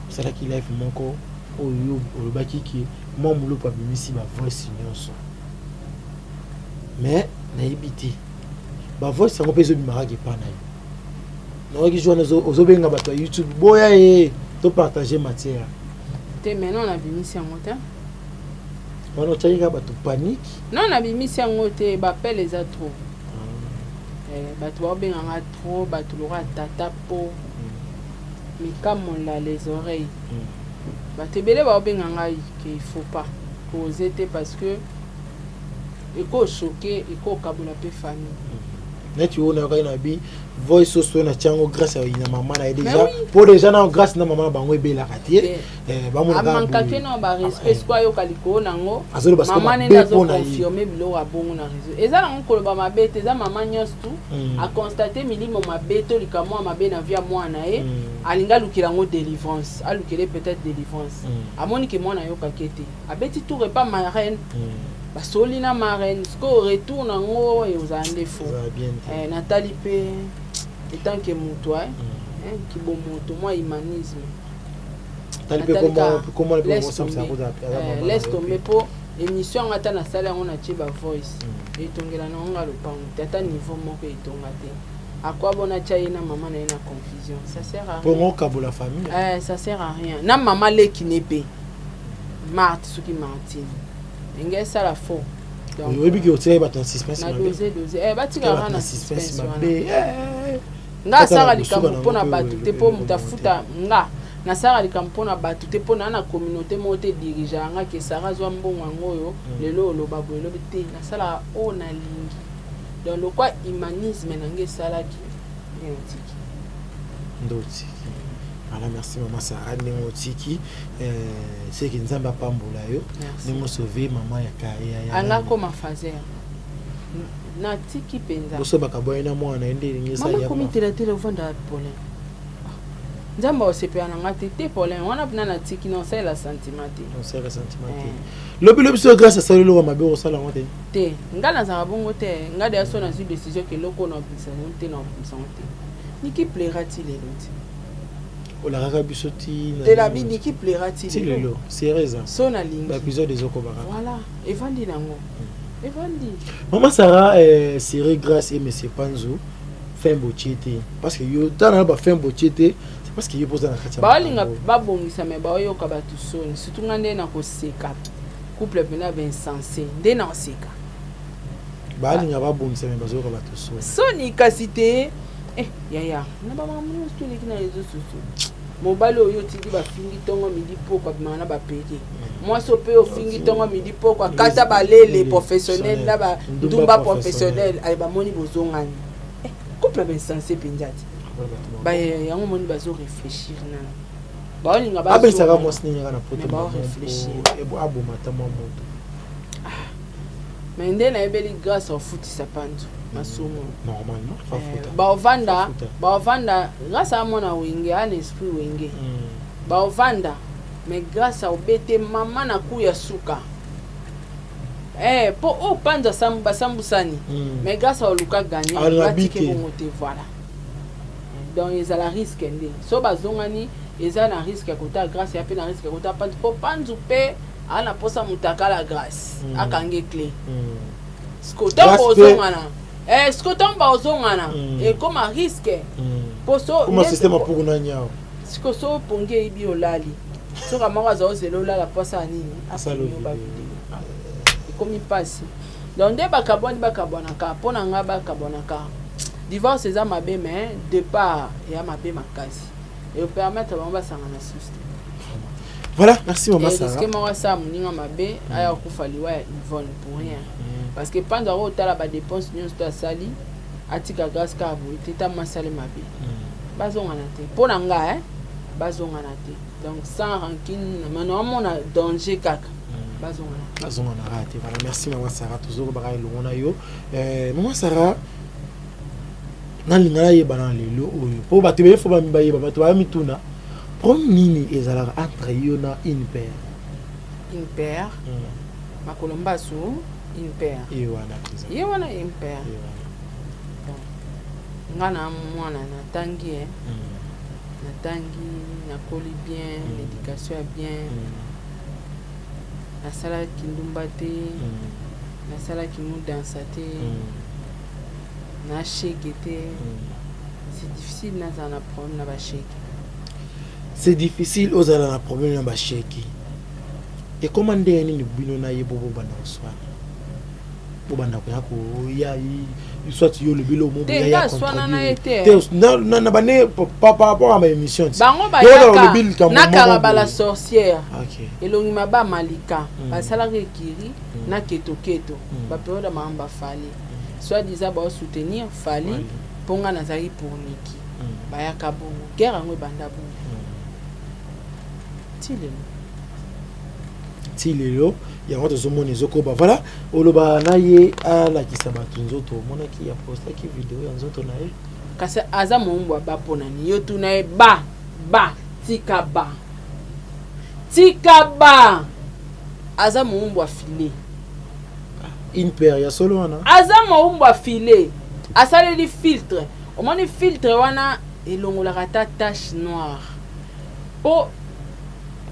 Osalaki live moko oyo olobaki ke mwa molupo abimisi bavoice nyonso, mais nayebi te bavoice yango mpe ezobimaka epa na yo. Nayoki jour wana ozobenga bato ya YouTube, boya ye topartage matière. Te, maintenant nabimisi yango te. Wana otiaki kaka bato panique. Non, nabimisi yango te. Bapele eza trop. Bato baobenganga trop, bato lokola tata po mikamola les oreilles. Bato ebele baobenga ngai ke il faut pas causer te parce que ekochoquer, ekokabola mpe famille. Neti oyo nayokaki na bi voice oso na tiango Grâce ya na mama na ye déjà, po déjà na Grâce na mama na bango ebelaka te. Amankake na barespect siko ayoka likolo nango. Azoloba siko mama nende azoconfirme biloko ya bongo na réseau. Eza nango koloba mabe te, eza mama nyonso tu aconstate milimo mabe to likambo ya mabe na vie ya mwana na ye, alingi alukela yango délivrance, alukele peut-être délivrance. Amoni ke mwana ayokaki te, abeti tour epa marraine, basoli na marraine, sikoyo retour nango ozala nde fo. Natali mpe etant que moto kibomoto, mwa humanisme, laisse tomber mpo émission yango ata nasali yango, natie bavoice, etongela nango nga lopango te, ata niveau moko etonga te. Akwa bona tia ye na mama na ye na confusion, ça sert à rien. Okabola famille. Ça sert à rien. Na mama leki ne mpe Marte, soki Martine ndenge esala faux. Oyebi ke otiaki bato na suspense. Na dose dose, batikaka na suspense wana. Nga asalaka likambo mpona bato te, mpo moto afuta nga. Nasalaka likambo mpona bato te, mpo naa na communauté moko te dirige nga ke Sara azwa mbongo yango oyo lelo oloba boye elobi te. Nasalaka oyo nalingi. Donc lokwa humanisme na nga esalaki nde natiki. Nde otiki. Voilà, merci mama Sara ndenge otiki, seke Nzambe apambola yo ndenge osauve mama ya Anga koma fazer natiki mpenza. Boso bakaboyi na mwana ye nde elingi. Mama komi telatela ovanda Paulin, Nzambe osepela na nga te te. Paulin wana mpena natiki na osalela sentiment te. Osalela sentiment te. Lobi lobi so Grâce asali eloko mabe, okosala yango te? Te, nga nazalaka bongo te. Nga deya so nazwi décision ke eloko na obimisa yango te, na obimisa yango te. Niki plaira ti lelo ti. Olakaka biso ti. Te, nabi Niki plaira ti. Ti lelo série eza. So nalingi. Baépisode ezokobaka. Voilà, evandi nango, evandi. Mama Sara, série Grâce et Monsieur Panzu, fin botie te, parce que yo tala na bafin botie te, c'est parce que yo mpoza na kati ya baolinga babongisa, me baoyoka bato soni. Surtout nga nde na koseka couple mpena bainsensé nde na koseka. Balinga babongisa, me bazoyoka bato soni. Soni kasi te. Yaya na bamakambo nyonso toleki na réseau sociaux, mobali oyo otindi bafingi ntongo midi poko, abimaka na bapede. Mwasi oyo mpe ofingi ntongo midi poko, akata balele professionnel na bandumba professionnel. Ale bamoni bozongani, couple bainsensé mpenza te. Yango moni bazo réfléchir nano, baolinga. Abesaka mwasi nini kaka na poto? Baoréfléchir. Aboma ata mwa moto. Mais nde nayebeli Grâce ofutisa Panzu masumu. Normalement eh, baovanda baovanda Grâce amona wenge ana esprit wenge. Baovanda mais Grâce obete mama na ku ya suka. Eh, po oyo Panzu basambusani. Mais Grâce oluka gagnant batike bongo te, voilà. Donc ezala risque nde so bazongani, eza na risque ya kota Grâce ya mpe na risque ya kota Panzu, po Panzu mpe ana posa mutakala Grâce akange clé. Siko ntango ozongana, eh, siko ntango baozongana, ekoma risque po so système apuku na nyao. Siko so opongi eyibi, olali, soka moko aza ozela olala po asala nini? Afilme bavideo, ekomi mpasi. Donc nde bakabwani, bakabwanaka. Mpo na ngai bakabwanaka, divorce eza mabe, mais départ eya mabe makasi, epermettre bango basangana susu te. Voilà, merci mama Sarah. Risque moko asala moninga mabe, aya kokufa liwa ya Yvonne pour rien, parce que Panzo ako otala badépense nyonso to asali, atika Grâce kaka boye te. Ntango asali mabe, bazongana te. Mpo na nga, bazongana te. Donc sans rancune, mana omona danger kaka, bazongana te. Bazongana kaka te. Voilà, merci mama Sarah. Tozokobaka elongo na yo. Mama Sarah, nalinga nayeba na lelo oyo, mpo bato ebele fo bayeba, bato baya mituna, problème nini ezalaka entre yo na une paire? Une paire, makolo mbasu, une paire. Ye wana mpenza. Ye wana une paire. Bon, nga na mwana natangi, e natangi, nakoli bien, l'éducation ya bien, nasalaki ndumba te, nasalaki mudansa te, nashege te. C'est difficile nazala na problème na bashege. C'est difficile ozala na problème na bashege. Ekoma ndenge nini bino na ye bo bobanda koswana, bobanda koya koya, soit yo olobi lo? Te, nga aswana na ye te. Na bane par rapport à ma émission. Bango bayaka na Karabala sorcière, elongi mabe, Malika, basalaka ekiri na ketoketo, baperiode ya makambo baFally, soit disant baosoutenir Fally, mpo nga nazalaki pour Niki. Bayaka bongo, guerre yango ebanda bongo ti lelo. Ti lelo yango tozomona ezokoba. Voilà, oloba na ye alakisa bato nzoto, omonaki apostaki video ya nzoto na ye? Kasi aza mowumbu aba mpo na nini? Yo tuna ye ba ba tika ba tika ba aza mowumbu afile. Une paire ya solo wana. Aza mowumbu afile, asaleli filtre. Omoni filtre wana elongolaka ata tache noire, mpo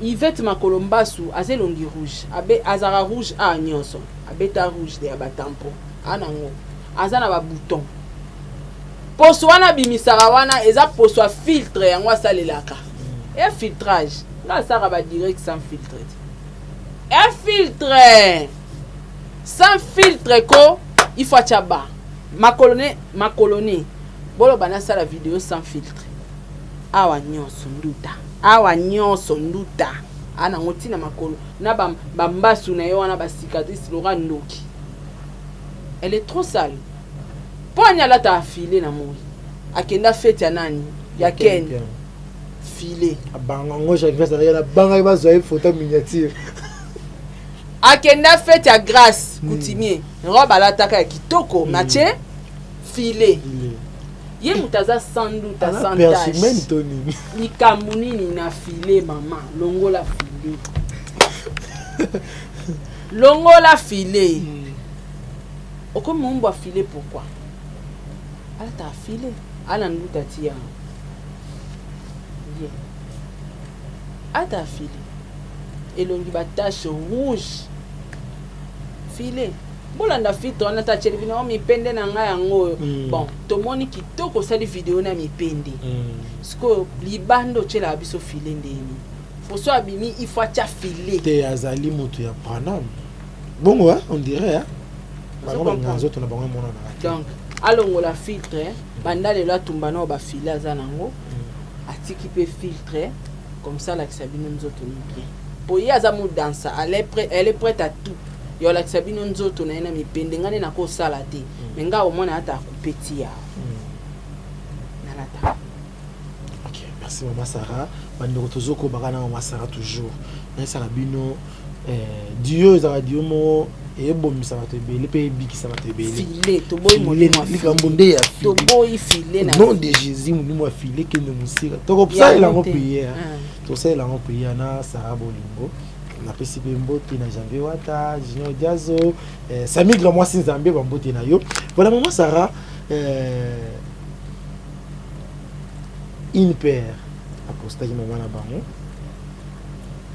Ivete makolo mbasu aza elongi rouge, abe azalaka rouge a nyonso, abeta rouge de ya batampo anango, aza na babouton. Poso wana abimisaka wana eza poso ya filtre, yango asalelaka e filtrage. Nga asalaka badirect sans filtre te, e filtre sans filtre ko il faut atya ba makolo ne makolo ne. Boloba nasala video sans filtre, awa nyonso nduta, awa nyonso nduta, anango ntina makolo na bambasu na ye wana, bacicatrice lora ndoki. Elle est trop sale. Mpo ani alata afile na moi, akenda fete ya nani, ya Ken, file. Abangango Jacques azalaki na bangaki bazwa ye photo miniature. Akenda fete ya Grâce Coutumier, robe alataka ya kitoko, matie file. Ye moto aza sans doute sans tache. To nini? Likambo nini na file? Mama, longola file, longola file. Okomi mombo ya file. Pourquoi alataka file? Ana nduta ti yango ye ata file, elongi batache rouge, file. Bolanda filtre wana ta tieli bino mipende na ngai yango oyo. Bon, tomoni kitoko, osali video na mipende. Sikoyo libanda otielaka biso file ndeni? Foso abimi, il faut atya file. Te, azali moto ya Branham bongo, on dirait bango balinga nzoto na bango emonanaka te. Donc alongola filtre. Banda lelo atumba nao bafile aza nango, atiki mpe filtre, comme ça alakisa bino nzoto ni bien, po ye aza modansa, elle est prête à tout ya olakisa bino nzoto na ye na mipende. Ngai nde nakosala te, mais ngai omona ata akupe ti ya nalata. Ok, merci mama Sara. Bandeko, tozokobaka na mama Sara toujours. Nayesaka bino, duo ezalaka duo moko. Ebomisa bato ebele mpe ebikisa bato ebele. Filet, toboyi molimo ya likambo nde ya filet. Toboyi filet na nom de Jésus, molimo ya filet kende mosika. Tokosalela yango prière, tosalela yango prière na Sara Bolingo. Napesi mpe mbote na Janvier Wata, Junior Diazo, Sami Grand, mwasi Nzambe, bambote na yo. Voilà, mama Sara, une paire apostaki mama na bango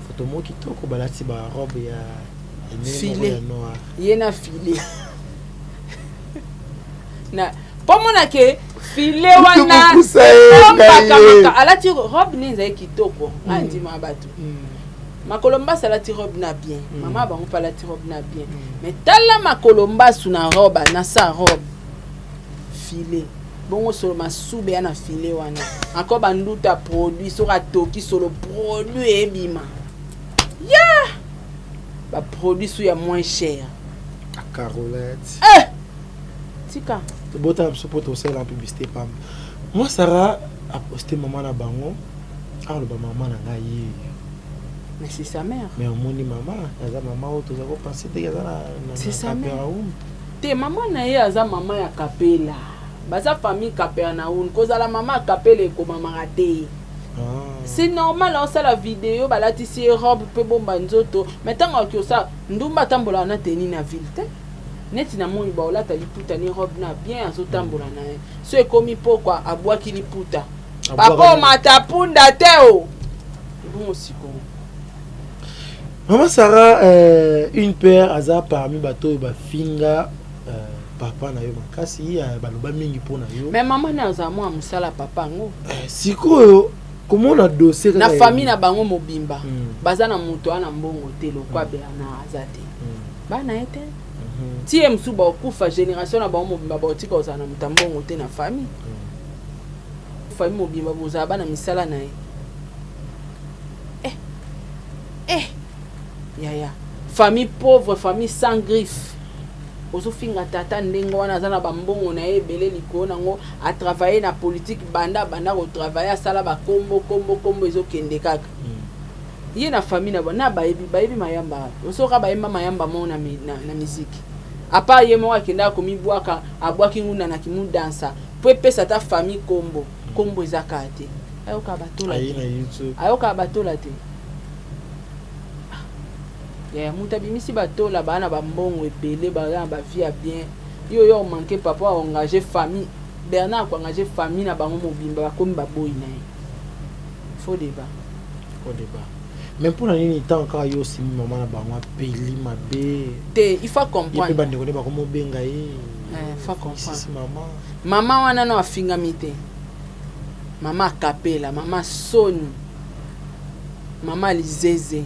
foto moko kitoko, balati barobe ya filet, ye na filet na mpo mona ke filet wana ebombaka. Alati robe nini? Ezali kitoko, ngai ndima bato makolo mbasu. Alati robe na bien, mama bango mpe alati robe na bien, mais tala makolo mbasu na robe, na sa robe filet bongo, solo masube ya na filet wana encore banduta produit. Soki atoki solo produit ebima ya baproduit su ya moins cher. Carolette. Eh! Tika. Tobotana biso mpo tosalela publicité pamba. Moi Sara aposte mama na bango, aloba mama na ngai ye. Mais c'est sa mère. Mais omoni mama aza mama oyo toza kopense te aza na C'est sa mère. Capernaum. Te, mama na ye aza mama ya Kapela, baza famille Capernaum. Kozala mama ya Kapela ekomamaka te. Ah. C'est normal aosala video, balatisi ye robe mpe bomba nzoto, mais ntango akoki osala ndumba, atambolaka na teni na ville te. Neti na moi baolata liputa ni robe na bien, azotambola na ye. So ekomi pokwa, abwaki liputa. Papa omata punda te o bongo sikoyo. Mama Sara, une paire aza parmi bato oyo bafinga papa na yo makasi, baloba mingi mpo na yo. Mais mama na azala mwa mosala papa yango. Sikoyo komona dossier na famille na bango mobimba, baza na moto wana mbongo te lokwa Bernard aza te, bana ye te. Ti ye mosusu bakokufa, génération na bango mobimba bakotika kozala na moto ya mbongo te na famille. Famille mobimba bozala bana misala na ye. Eh, eh, yaya, famille pauvre, famille sans griffe, ozofinga tata ndenge wana. Aza na bambongo na ye ebele likolo nango, atravaille na politique banda banda kotravaille, asala bakombo kombo kombo, ezokende kaka. Ye na famille na na bayebi bayebi mayamba, osoka bayemba mayamba moko na musique. À part ye moko akendaka komibwaka, abwaki ngunda na kimudansa po epesa ata famille kombo. Kombo eza kaka te, ayokaka batola te, ayokaka batola te. Yaya, moto abimisi batola baa na bambongo ebele, baza na bavie ya bien. Yo yo omanke papa aengage famille Bernard, akoengage famille na bango mobimba, bakomi baboyi na ye. Faux débat. Faux débat. Mais mpona nini ntango kaka yo osimbi mama na bango, apeli mabe? Te, il faut comprendre. Ye mpe bandeko nde bakomobenga ye. Faut comprendre. Mama. Mama wana no afingami te. Mama akapela, mama soni, mama lizeze,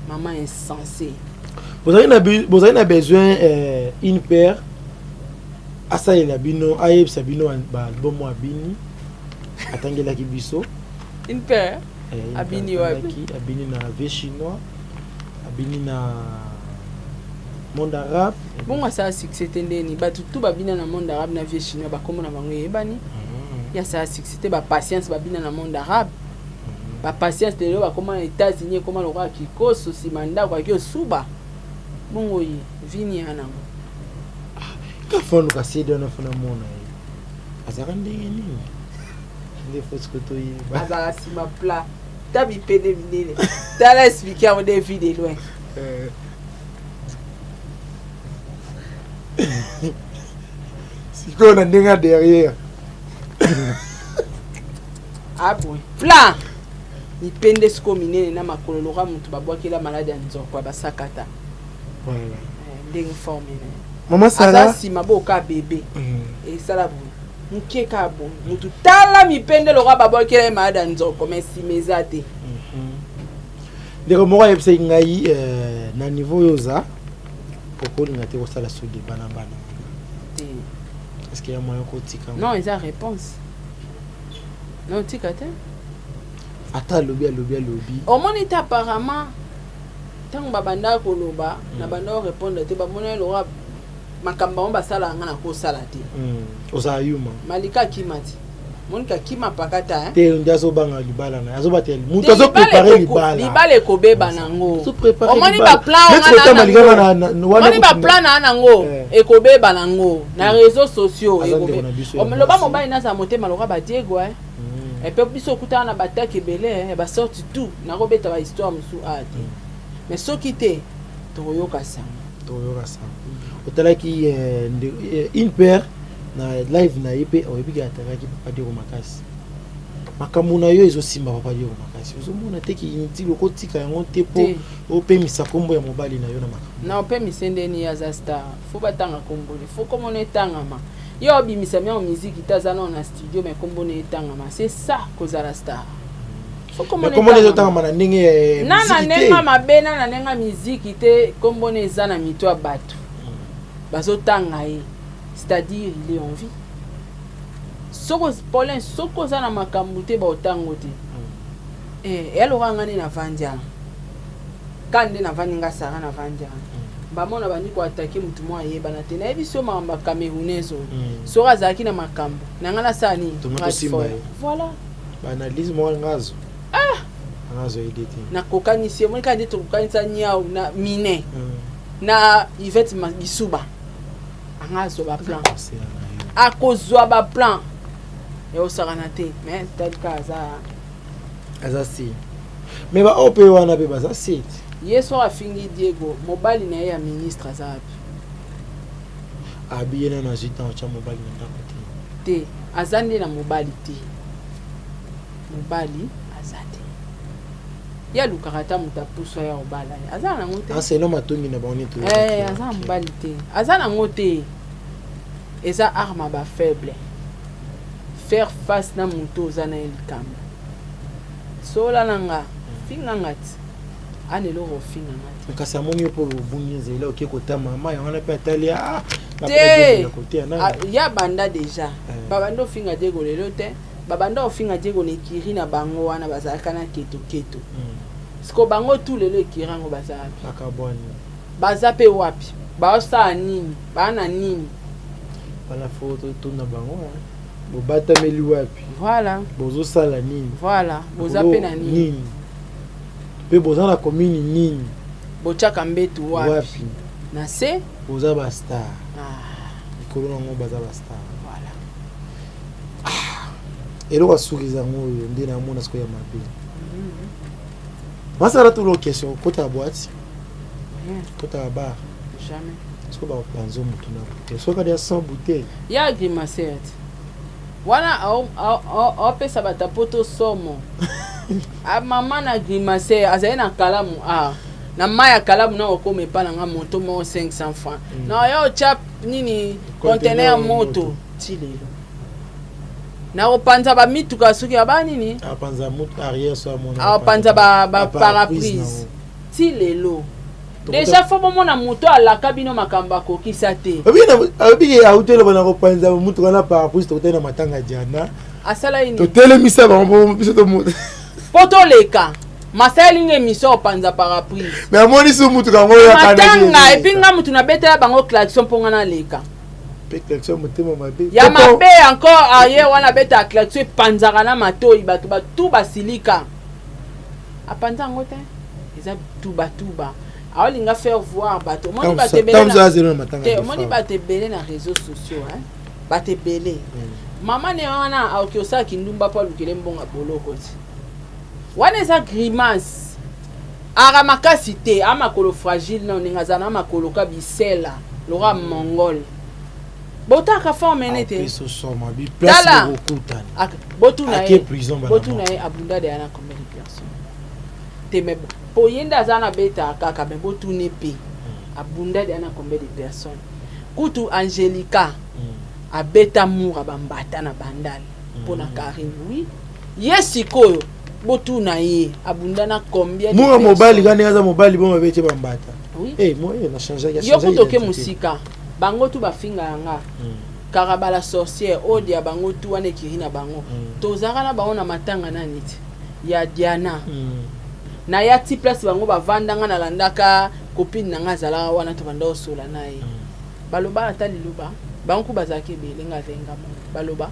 mama insensé. Bozali na besoin une paire asalela bino, ayebisa bino baalbum oyo abini, atangelaki biso. Une paire abini wapi? Abini na vie chinois, abini na monde arabe. Bongo asala succès te ndeni? Bato tu babina na monde arabe, na vie chinois, bakombo na bango eyebani. Ye asala succès te. Bapatience babina na monde arabe, bapatience lelo bakóma na États-Unis, ekóma lokola kikoso nsima ndako aki osuba. Bongo ye vini ya nango. Kafaluka sede wana, fana mona ye azalaka ndenge nini nde fo siko toyeba. Azalaka nsima plat, ta mipende minene. Tala, explique yango de vie de loin. Sikoyo na ndenge ya derrière. Aboye plat, mipende sikoyo minene na makolo loka motu babwakela maladi ya nzoko ya basakata. Voilà. Ndenge forme na ye. Mama aza Sara nsima boka bebe esala boye moke kaka boye motu. Tala mipende loka babwakela ye maladi ya nzoko, mais nsima eza te. Ndeko moko ayebisaki ngai, na niveau oyo oza, okolinga te kosala so débat na bana. Te. Est ce que ya moyen kotika? Non, eza réponse non, tika te. Ata alobi, alobi, alobi. Omoni te, apparemment ntango babandaka koloba na banda korépondre te, bamoni lokola makambo bango basalaka, nga na kosala te. Ozala yuma. Malika akima ti. Monika kima pakata, hein? Te, nde azobanga libala na ye, azobatela moto, azoprépare libala. Libala ekobeba nango. Omoni baplan, omoni baplan na nango ekobeba nango na réseaux sociaux. Loba mobali nazala motema loka badiego epe biso okutana na batake ebele ya basorti tout. Nakobeta bahistoire mosusu a te, mais soki te, tokoyoka sango. Tokoyoka sango. Otalaki une paire na live na ye mpe oyebiki atakaki Papa Diego makasi. Makambo na yo ezosimba Papa Diego makasi, ozomona te kinti lokotika yango te mpo opemisa nkombo ya mobali na yo na makambo? Na opemisa ndeni? Ye aza star, faut batanga nkombo ne, faut komona etangama. Ye obimisa miango miziki te, aza nao na studio, mais nkombo ne etangama, c'est ça kozala star. Kombo ezotangama na ndenge na na ndenge mabe, na na ndenge miziki te. Nkombo ne eza na mito ya bato, bazotanga ye, c'est-à-dire il est en vie. Soko Paulin, soki oza na makambo te, baotango te. Eyaloka nga nde navandi awa, ka nde navandi nga Sara, navandi awa, bamona bandi koattaquer motu moko ayebana te. Nayebi so makambo ya Camerounaise oyo, soki azalaki na makambo na ngai, nasala nini? Voilà. Baanalyse moko ngazo ngazo aide te. Nakokanisi, omoni kaka nde tokokanisa niau na mine na Ivete Bisuba. Anga azwa baplan, akozwa baplan eosakana te, mais talika aza Aza si, mais baoyo mpe wana mpe baza si te. Ye soki afingi Diego, mobali na ye ya ministre aza wapi? Abi ye nano azwi ntango tya mobali na ndako te. Te, aza nde na mobali te, mobali aza te. Ye alukaka ata moto apusa ya kobala ye, aza nango te. Aseno matongi na bango neti. Aza na mobali te, aza nango te. Eza arme ya bafaible, faire face na moto oza na ye likambo. Sola na nga, finga nga ti ana eloko, ofinga nga te. Kasi amoni yo mpo obungi nzela, oke kota mama yango wana mpe atali te. Ya banda déjà, babanda ofinga Diego lelo te, babanda ofinga Diego na ekiri na bango wana, bazalaka na ketoketo. Siko bango tu lelo ekiri yango baza wapi? Baza mpe wapi? Baosala nini? Baa na nini? Wana faut totuna bango: bobatameli wapi? Voilà. Bozosala nini? Voilà, boza mpe na nini? Mpe boza na commune nini? Botiaka mbetu wapi? Na se? Boza bastar likolo nango, baza bastar. Voilà. Eloko asukiza yango oyo nde namona sikoyo ya mabe. Masala tulo question: kota ya boîte, kota ya bar? Jamais. Soki bapanza motu na bouteille, soki kadi ya 100 bouteille? Ya grimacer te wana, aopesa bato poto somo. Mama na grimacer azali na kalamu a na mai ya kalamu na okoma epa na nga moto moko 500 francs na oya otya nini, conteneur moto ti lelo nakopanza bamituka soki ya banini. Apanza bapare-brise ti lelo. Déjà faut bomona moto alaka bino makambo akokisa te. Abiki auteloba na kopanza mutuka na pare-brise, tokotali na matanga Diana. Asala nini? Totelemisa bango biso. Mpo toleka masaleli nga émission opanza pare-brise. Mais amoni so mutuka yango. Matanga et puis nga mutu nabetela bango klaxon mpo nga naleka. Mpe klaxon motema mabe. Ya mabe encore, aye wana abetaka klaxon, epanzaka na matoi, bato batu basilika. Apanza yango te, eza tubatuba, aolinga faire voir bato. Omoni bato ebele, omoni bato ebele na réseaux sociaux, bato ebele. Mama ne wana aoki osala kindumba mpo alukele mbongo boloko ti wana eza grimace. Aka makasi te, a makolo fragile na ndenge aza na makolo ka bisela loka mongol. Botaka forme ene te. Tala, botuna ye, botuna ye abunda deya na combien de personnes te? Mais po ye nde aza na betaka kaka, mais botuna mpe abunda deya na combien de personnes? Kutu Angelica abeta mura bambata na Bandal mpona Karine. Oui, ye sikoyo botuna ye abunda na combien. Mura mobali ka ndenge aza mobali bo mabe tie bambata. Oui. Eh, moi na changeaki. Yo kutu oke mosika, bango tu bafinga yanga Karabala sorcière oyo ya bango tu wana ekiri na bango. Tozalaka na bango na matanga nani ti ya Diana. Naya ti place bango bavandanga, nalandaka copine na nga azalaka wana, tobanda osola na ye. Baloba ata liloba? Bango ku bazalaki ebele, nga azenga moko, baloba.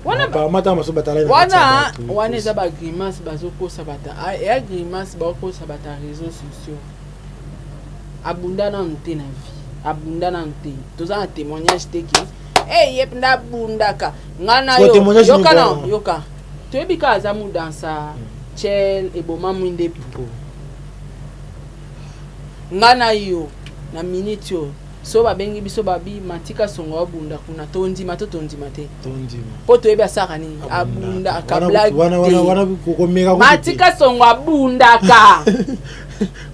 Wana Apparemment ntango mosusu batalaki na kati ya wana bato. Wana eza bagrimace bazokosa bata, eya grimace bakokosa bata réseaux sociaux. Abunda nanu te na vie, abunda nanu te. Toza na témoignage te ke hey, ye mpenza abundaka. Nga na Siko yo témoignage yoka nini na wana? Yoka, toyebi kaka aza mudansa chel eboma mwinde pu. Nga na yo, na minute oyo, so babengi biso, babi matika songo abunda kuna, tondima to tondima te? Tondima. Mpo toyebi asalaka nini, abunda akablage. Wana wana wana komeka kutu te. Matika songo abundaka.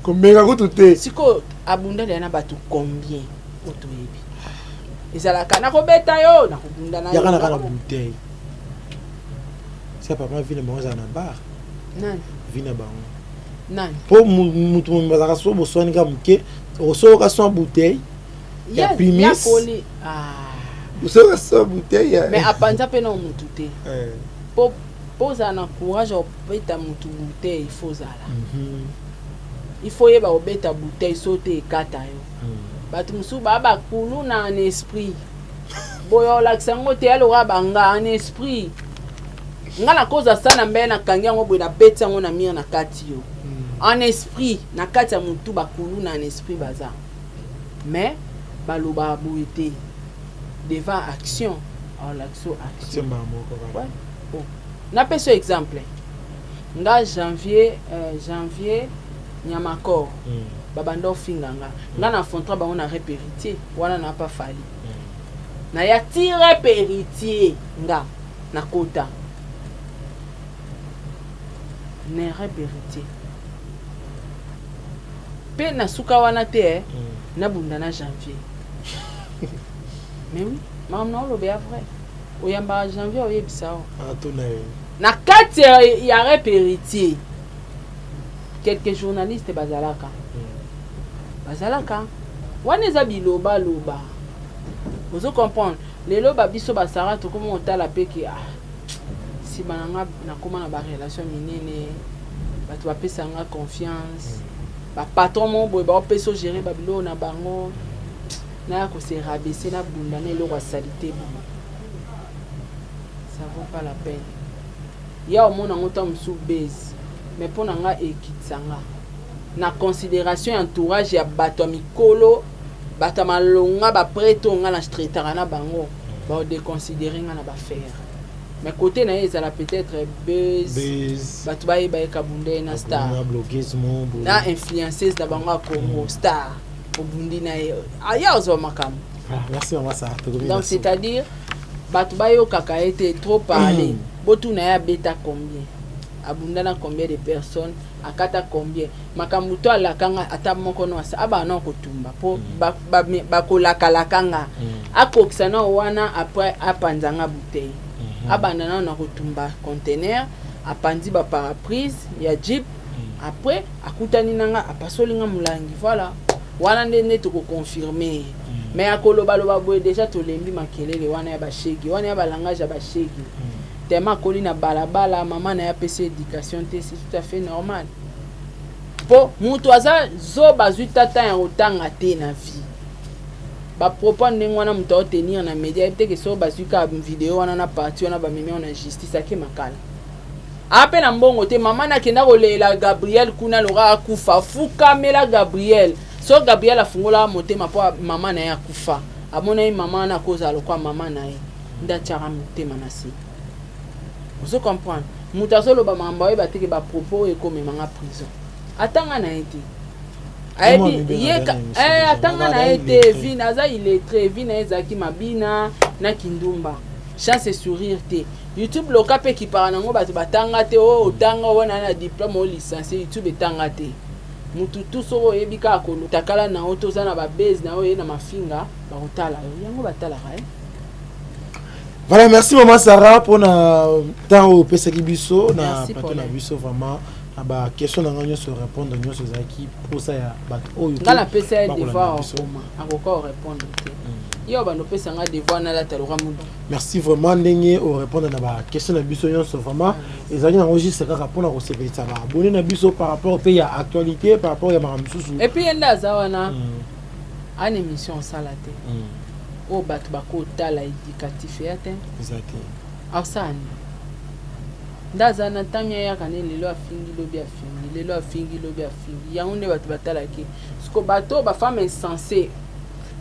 Komeka kutu te. Sikoyo abunda deya na bato combien oyo toyebi? Ezalaka nakobeta yo, nakobunda na yo. Yaka na kaka na bouteille si apparemment vie na bango ezala na bar. Nani? Vie na bango. Nani? Mpo mutu mobimba azalaka so boswani kaka moke, osoyoka son bouteille ya primis. Yakoli, ah. Osoyoka son bouteille ya Mais apanza mpe na mutu te. Po ozala na courage ya kobeta mutu bouteille, il faut ozala, il faut oyeba kobeta bouteille so te ekata yo. Bato mosusu baa bakulu na en esprit boye, olakisa yango te. Yaloka banga en esprit, nga nakoza sa na mbele, nakangi yango boye, nabeti yango na mire na kati yo en esprit, na kati ya motu. Bakulu na en esprit baza, mais balobaka boye te devant action, aolakisa action. Mbala moko kaka. Ouais. Oh. Napesa exemple, nga janvier, janvier nyamakor, babanda ofinga nga, nga na affronta bango na rep héritier wana na pa Fali. Naya ti rep héritier, nga nakota na rep héritier mpe na suka wana te, eh, nabunda na janvier. Mais oui, makambo na oloba ya vrai, oyambaka janvier, oyebisa o. Atuna ye. Na kati ya rep héritier, quelques journalistes bazalaka wana, eza bilobaloba. Ozo comprendre? Lelo babiso basara tokóma kotala mpe ke, ah, nsima na nga nakóma na barelation minene, bato bapesa nga confiance, bapatron moko boye baopesa ogérer babiloko na bango, naya kose rabaisser, nabunda na eloko ya saleté boye, ça vaut pas la peine. Ya omona yango ntango mosusu base, mais mpo na nga ekitisa nga na considération ya entourage ya bato ya mikolo, bato ya malonga, baprêtre oyo nga na traitaka na bango, baodéconsidérer nga na baaffaire. Mais côté na ye ezala peut-être buzz. Buzz. Bato bayeba ye kabunda ye na star. Na blogisme. Na influenceuse na bango ya Congo, star obundi na ye, aya ozwa makambo. Merci mama Sara, tokomi Donc na suka. C'est-à-dire bato bayokaka ye te trop parler. Botuna ye abeta combien, abunda na combien de personnes, akata combien, makambo to alakanga ata moko no asa abana na kotumba mpo bakolakalaka nga. Akokisa nao wana, après apanzanga bouteille. Abanda nao na kotumba conteneur, apanzi bapare-brise ya jeep, après akutani na nga, apasoli nga molangi. Voilà, wana nde tokoconfirme. Mais akolobaloba boye, déjà tolembi makelele wana ya bashege, wana ya balangage ya bashege. Tellement akoli na balabala, mama na ye apesi éducation te, c'est tout à fait normal. Mpo moto aza zoba, azwi tata ya kotanga te na vie, bapropos ndenge wana moto aotenir na média, yebi teke soki bazwi kaka video wana na parti wana, bamemi yango na justice, ake makala. Aa mpe na mbongo te. Mama nakenda kolela Gabriel kuna, loka akufa, afukamela Gabriel. So Gabriel afungolaka motema mpo mama na ye akufa, amona ye mama wana akozala lokwa mama na ye nde atiaka motema na se. Ozo comprendre? Moto azoloba makambo, ayeba teke bapropos oyo ekomemanga prison. Atanga na ye te, ayebi ye atanga na ye te. Vi aza illettré, vi na ye ezalaki mabina na kindumba, chance sourire te. YouTube loka mpe ekipaka nango bato batanga te. Oyo otanga wana na diplôme, oyo licencié, YouTube etanga te. Mutu tu soki oyebi kaka kolutakala na yo, toza na babase na yo, oye na mafinga, bakotala yo, yango batalaka ye. Voilà, merci maman Sarah mpona ntango oyo opesaki biso na Merci, plateau na Paulin. biso. Vraiment, na baquestion na ngai nyonso, répondre nyonso ezalaki mposa ya bato oyo Nga napesa ye bakolanda devoir biso. akoma, akoka korépondre te. Ye oyo bando opesa nga devoir, nalata lokwa mutu. Merci vraiment ndenge orépondre na baquestion na biso nyonso. Vraiment ezalaki nango juste kaka mpona kosepelisa baabonné na biso par rapport mpe ya actualité, par rapport ya makambo mosusu. Et puis ye nde aza wana ana émission osala te oyo bato bakotala éducatif ya te. Eza te. Asala nini? Nde aza na tami ayaka ne lelo afingi lobi afingi lelo afingi lobi afingi yango nde bato batalaki siko bato oyo bafemme insense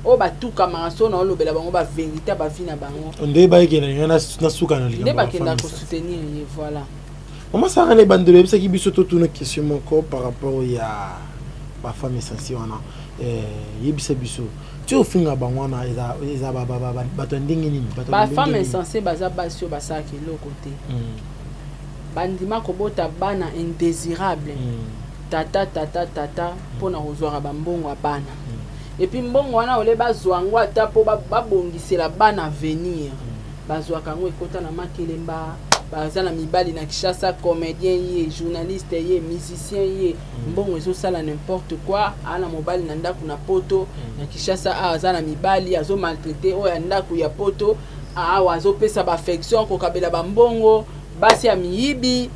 oyo batukamaka so na olobela bango baverité ya bavie na bango. Nde bayekenda nga nasuka na nde likambo ya bakenda femme. Kosoutenir ye, voilà. Mama Sara, na ebandelo oyebisaki biso totuna question moko par rapport ya bafemme insensé wana. Yebisa biso ti ofinga bango wana eza bato ya ndenge nini, bato ya bafemme lolenge nini? Insensé baza basi oyo basalaka eloko te. Bandima kobota bana indésirable. Tata, tata, tata, mpona kozwaka bambongo ya bana. Et puis mbongo wana ole bazwa yango ata mpo babongisela bana avenir, bazwaka yango ekota na makelemba. Baza na mibali na Kinshasa, comédien ye, journaliste ye, musicien ye, mbongo ezosala n'importe quoi. Aa na mobali na ndako na poto, na Kinshasa awa aza na mibali, azomaltraite oyo ya ndako ya poto awa, azopesa baaffection, kokabela bambongo. Basi ya miyibi,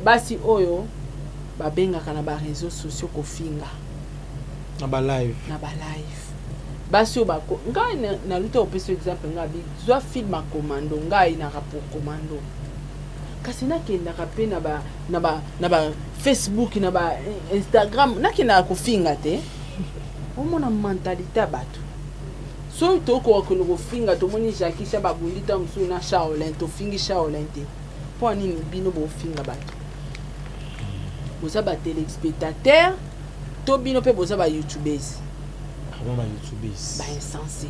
basi oyo babengaka na baréseaux sociaux kofinga. Na balive. Na balive. Basi oyo bako ngai naluta kopesa exemple. Ngai abi zwa film ya Commando, ngai naka pour Commando, kasi nakendaka mpe na ba Facebook, na ba Instagram, nakendaka kofinga te. Omona mentalité ya bato, soki tokoka kende kofinga, tomoni Jacquisha babundi ntango mosusu na Shaolin, tofingi Shaolin te. Mpo nini bino bofinga bato? Boza batéléspectateur to bino mpe boza bayoutubese? Vraiment bayoutubese. Bainsensé,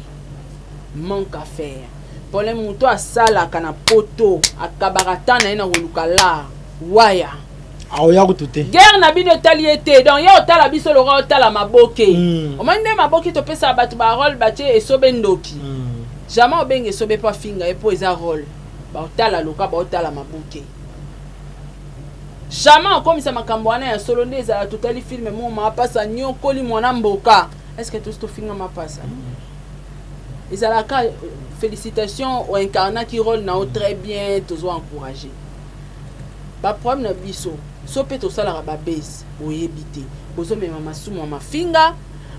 manque à faire. Problème, moto asalaka na poto, akabaka ta na ye na koluka lar waya. Aoya kutu te. Guerre na bino etali ye te. Donc ye otala biso lokola otala maboke. Omoni nde maboke topesaka bato barole, batie esobe ndoki. Jamais obenga esobe mpo afinga ye, mpo eza role. Baotala loka baotala maboke, jamais okomisa makambo wana ya solo. Nde ezala totali film mo mapasa nyokoli mwana mboka, est ce que tosi tofinga mapasa? Ezalaka félicitation, oincarnaki rôle na yo très bien, tozo encourage. Baproblème na biso so mpe tosalaka babase, boyebi te, bozomema masumu ya mafinga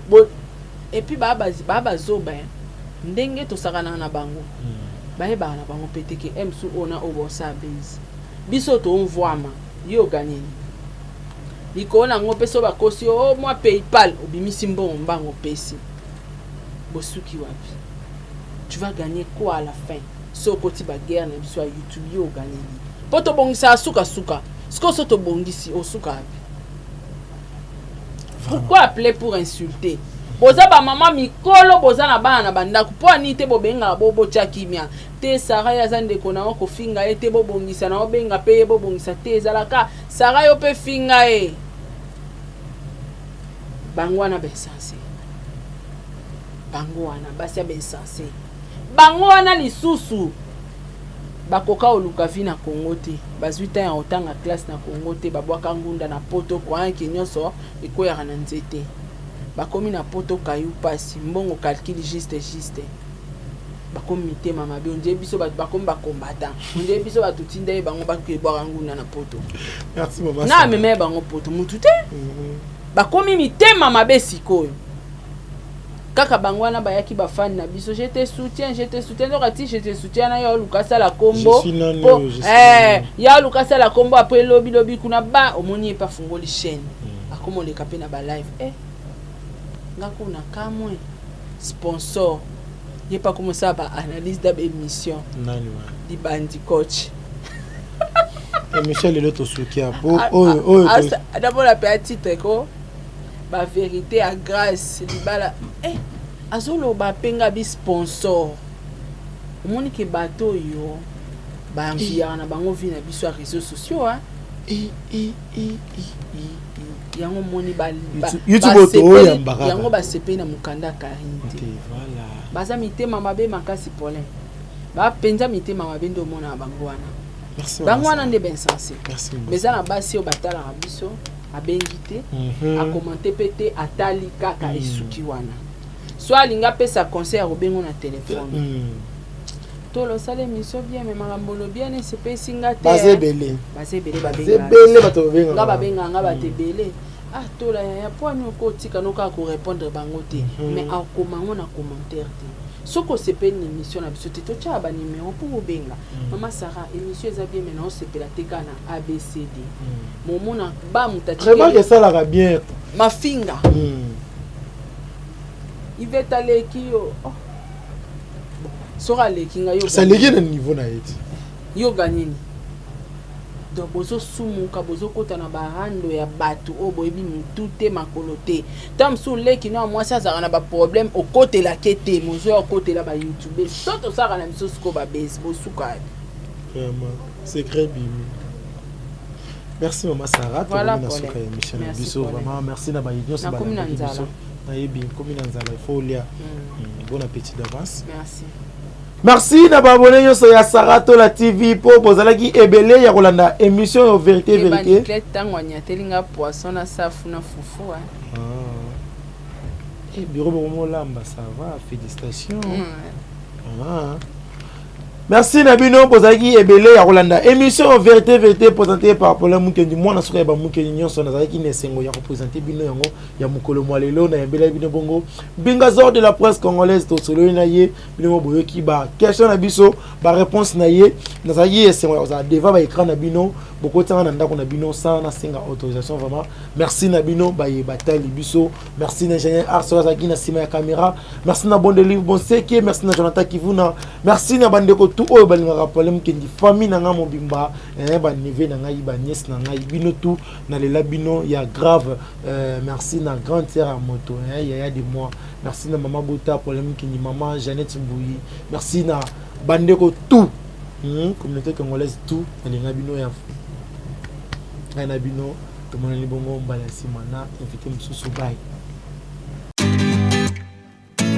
bo. Et puis baa bazoba ndenge tosakanaka na bango, bayebaka na bango mpe te ke msu oyo na oyo bosala base, biso tomvwama yo oganini likolo na yango mpe so bakosi yo o mwa PayPal, obimisi mbongo mbango, opesi, bosuki wapi? Tu vas gagner quoi à la fin? So okoti baguerre na biso ya YouTube, yo oganye nini? Mpo tobongisaka sukasuka, sikoyo so tobongisi, osuka wapi? Pourquoi appeler pour insulter? Boza bamama mikolo, boza na bana na bandako, mpo ani te bobengaka bo botya kimia te? Sara ye aza ndeko na yo, kofinga ye te, bobongisa na obenga mpe ye, bobongisa te. Ezalaka Sara, yo mpe finga ye. Bango wana bainsensé, bango wana basi ya bainsensé, bango wana lisusu bakoka koluka vie na Congo te, bazwi temps ya kotanga classe na Congo te, babwaka ngunda na poto, croyant nyonso ekweyaka na nzete. Bakomi na poto, kayu pasi, mbongo calcul juste juste, bakomi mitema mabe. Ondie biso bato bakomi bacombattant, ondie biso bato tinda ye bango bakebwaka ngunda na poto. Merci, mama. Na amema ye bango poto mutu te. Bakomi mitema mabe sikoyo. Kaka bango wana bayaki bafani na biso: "Je te soutiens, je te soutiens." Nzoka ti "je te soutiens" na yo oluka asala kombo, ya oluka asala kombo. Après lobi lobi kuna ba omoni ye mpe afungoli chaîne, akoma oleka mpe na balive. Nga kuna kamwe sponsor ye mpe akoma osala baanalyse da baémission. Libandi coach. Émission lelo tosuki ya po oyo oyo. D'abord ape atitre ko bavérité ya Grâce libala, azoloba mpe nga bi sponsor. Omoni ke bato oyo baenviaka na bango vie na biso ya réseaux sociaux. Yango omoni yango basepeli na mokanda Karine te. Baza mitema mabe makasi, Paulin, bapenza mitema mabe. Nde omonaka bango wana, bango wana nde bainsensé. Mais eza na basi oyo batalaka biso, abengi te, akomante mpe te, atali kaka, esuki wana. So alingi apesa conseil, akobengo na telefone: "Tolosala émission bien, mais makambo olobi wana esepesi nga te." Baza ebele. Baza ebele. Ebele bato babengaka. Nga babengaka nga bato ebele. Ah, tola yaya, po ani okotika no kaka korépondre bango te? Mais akoma yango na commentaire te. Soki osepeli na émission na biso te, totyaka banimero mpo bobenga. Mama Sara, émission eza bien, mais naosepela te kaka na ABCD. Momona ba moto Remarque atikeli esalaka bien. Mafinga. Ivete aleki yo. Oh. Bon, soki aleki ngai, yo Saleki na niveau na ye ti. Yoga nini? Donc bozosumuka, bozokɔta na barando ya bato oyo boyebi motu te, makolo te. Ntango mosusu leki no ya mwasi azalaka na baproblème, okotelake te, mozoya okotela bayoutube. So tosalaka na biso sikoyo babesi bosuka. Vraiment, secret bimi. Merci mama Sarah. Voilà, tokomi na Paulin. suka ya émission na Merci, biso. Paulin. Vraiment merci na baye nyonso Nakomi na balandaki nzala. biso. Nayebi komi na nzala, il faut olia. Bon appétit d'avance. Merci. Merci na baabonnés nyonso ya Sarah Tola TV mpo bozalaki ebele ya kolanda émission ya Vérité Vérité. Ebanikle ntango anyateli nga poisson na safu na fufu, hein. Ah. Eh, bureau bokomolamba, ça va, félicitations. Ah. Merci na bino bozalaki ebele ya kolanda émission Vérité Vérité présentée par Paulin Mukendi, mwana suka ya bamukendi nyonso. Nazalaki na esengo ya koprésente bino yango ya mokolo mwa lelo. Nayembelaki bino bongo Bingazor de la presse congolaise. Tosololi na ye, bino mo boyoki ba question na biso, baréponse na ye. Nazalaki esengo ya kozala devant baécran na bino, bokotianga na ndako na bino sans nasenga autorisation. Vraiment merci na bino baye batali biso. Merci na ingénieur Ars oyo azalaki na nsima ya caméra. Merci na Bondeli Bonseke, merci na Jonathan Kivuna, merci na bandeko tu oyo balingaka Paulin Mukendi, famille na ngai mobimba, baneveux na ngai, banièce na ngai, bino tu nalela bino ya grave. Merci na grande sœur ya moto, yaya de moi. Merci na mama Bota Paulin Mukendi, mama Jeannette Mbuyi. Merci na bandeko tout, communauté congolaise tout, nalinga bino ya ngai na bino. Tomonani bongo mbala ya nsima na invité mosusu. Bye.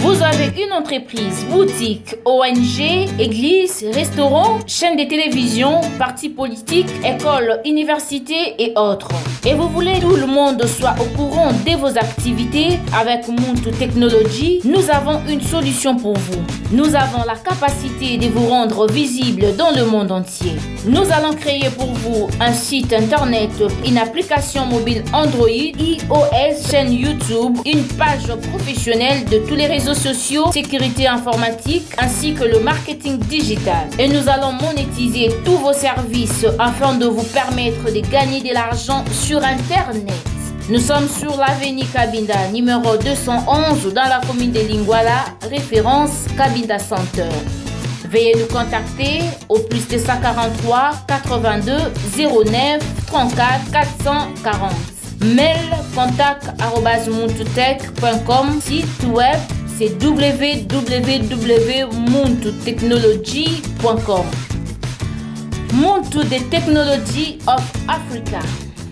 Vous avez une entreprise, boutique, ONG, église, restaurant, chaîne de télévision, parti politique, école, université et autres. Et vous voulez que tout le monde soit au courant de vos activités? Avec Muntu Technology, nous avons une solution pour vous. Nous avons la capacité de vous rendre visible dans le monde entier. Nous allons créer pour vous un site internet, une application mobile Android, iOS, chaîne YouTube, une page professionnelle de tous les réseaux sociaux, sécurité informatique, ainsi que le marketing digital. Et nous allons monétiser tous vos services afin de vous permettre de gagner de l'argent sur Internet. Nous sommes sur l'avenue Kabinda, numéro 211, dans la commune de Lingwala, référence Kabinda Center. Veuillez nous contacter au plus 243 82 09 34 440. Mail contact @muntutech.com. Site web, c'est www.muntutechnology.com. Muntu the Technology of Africa.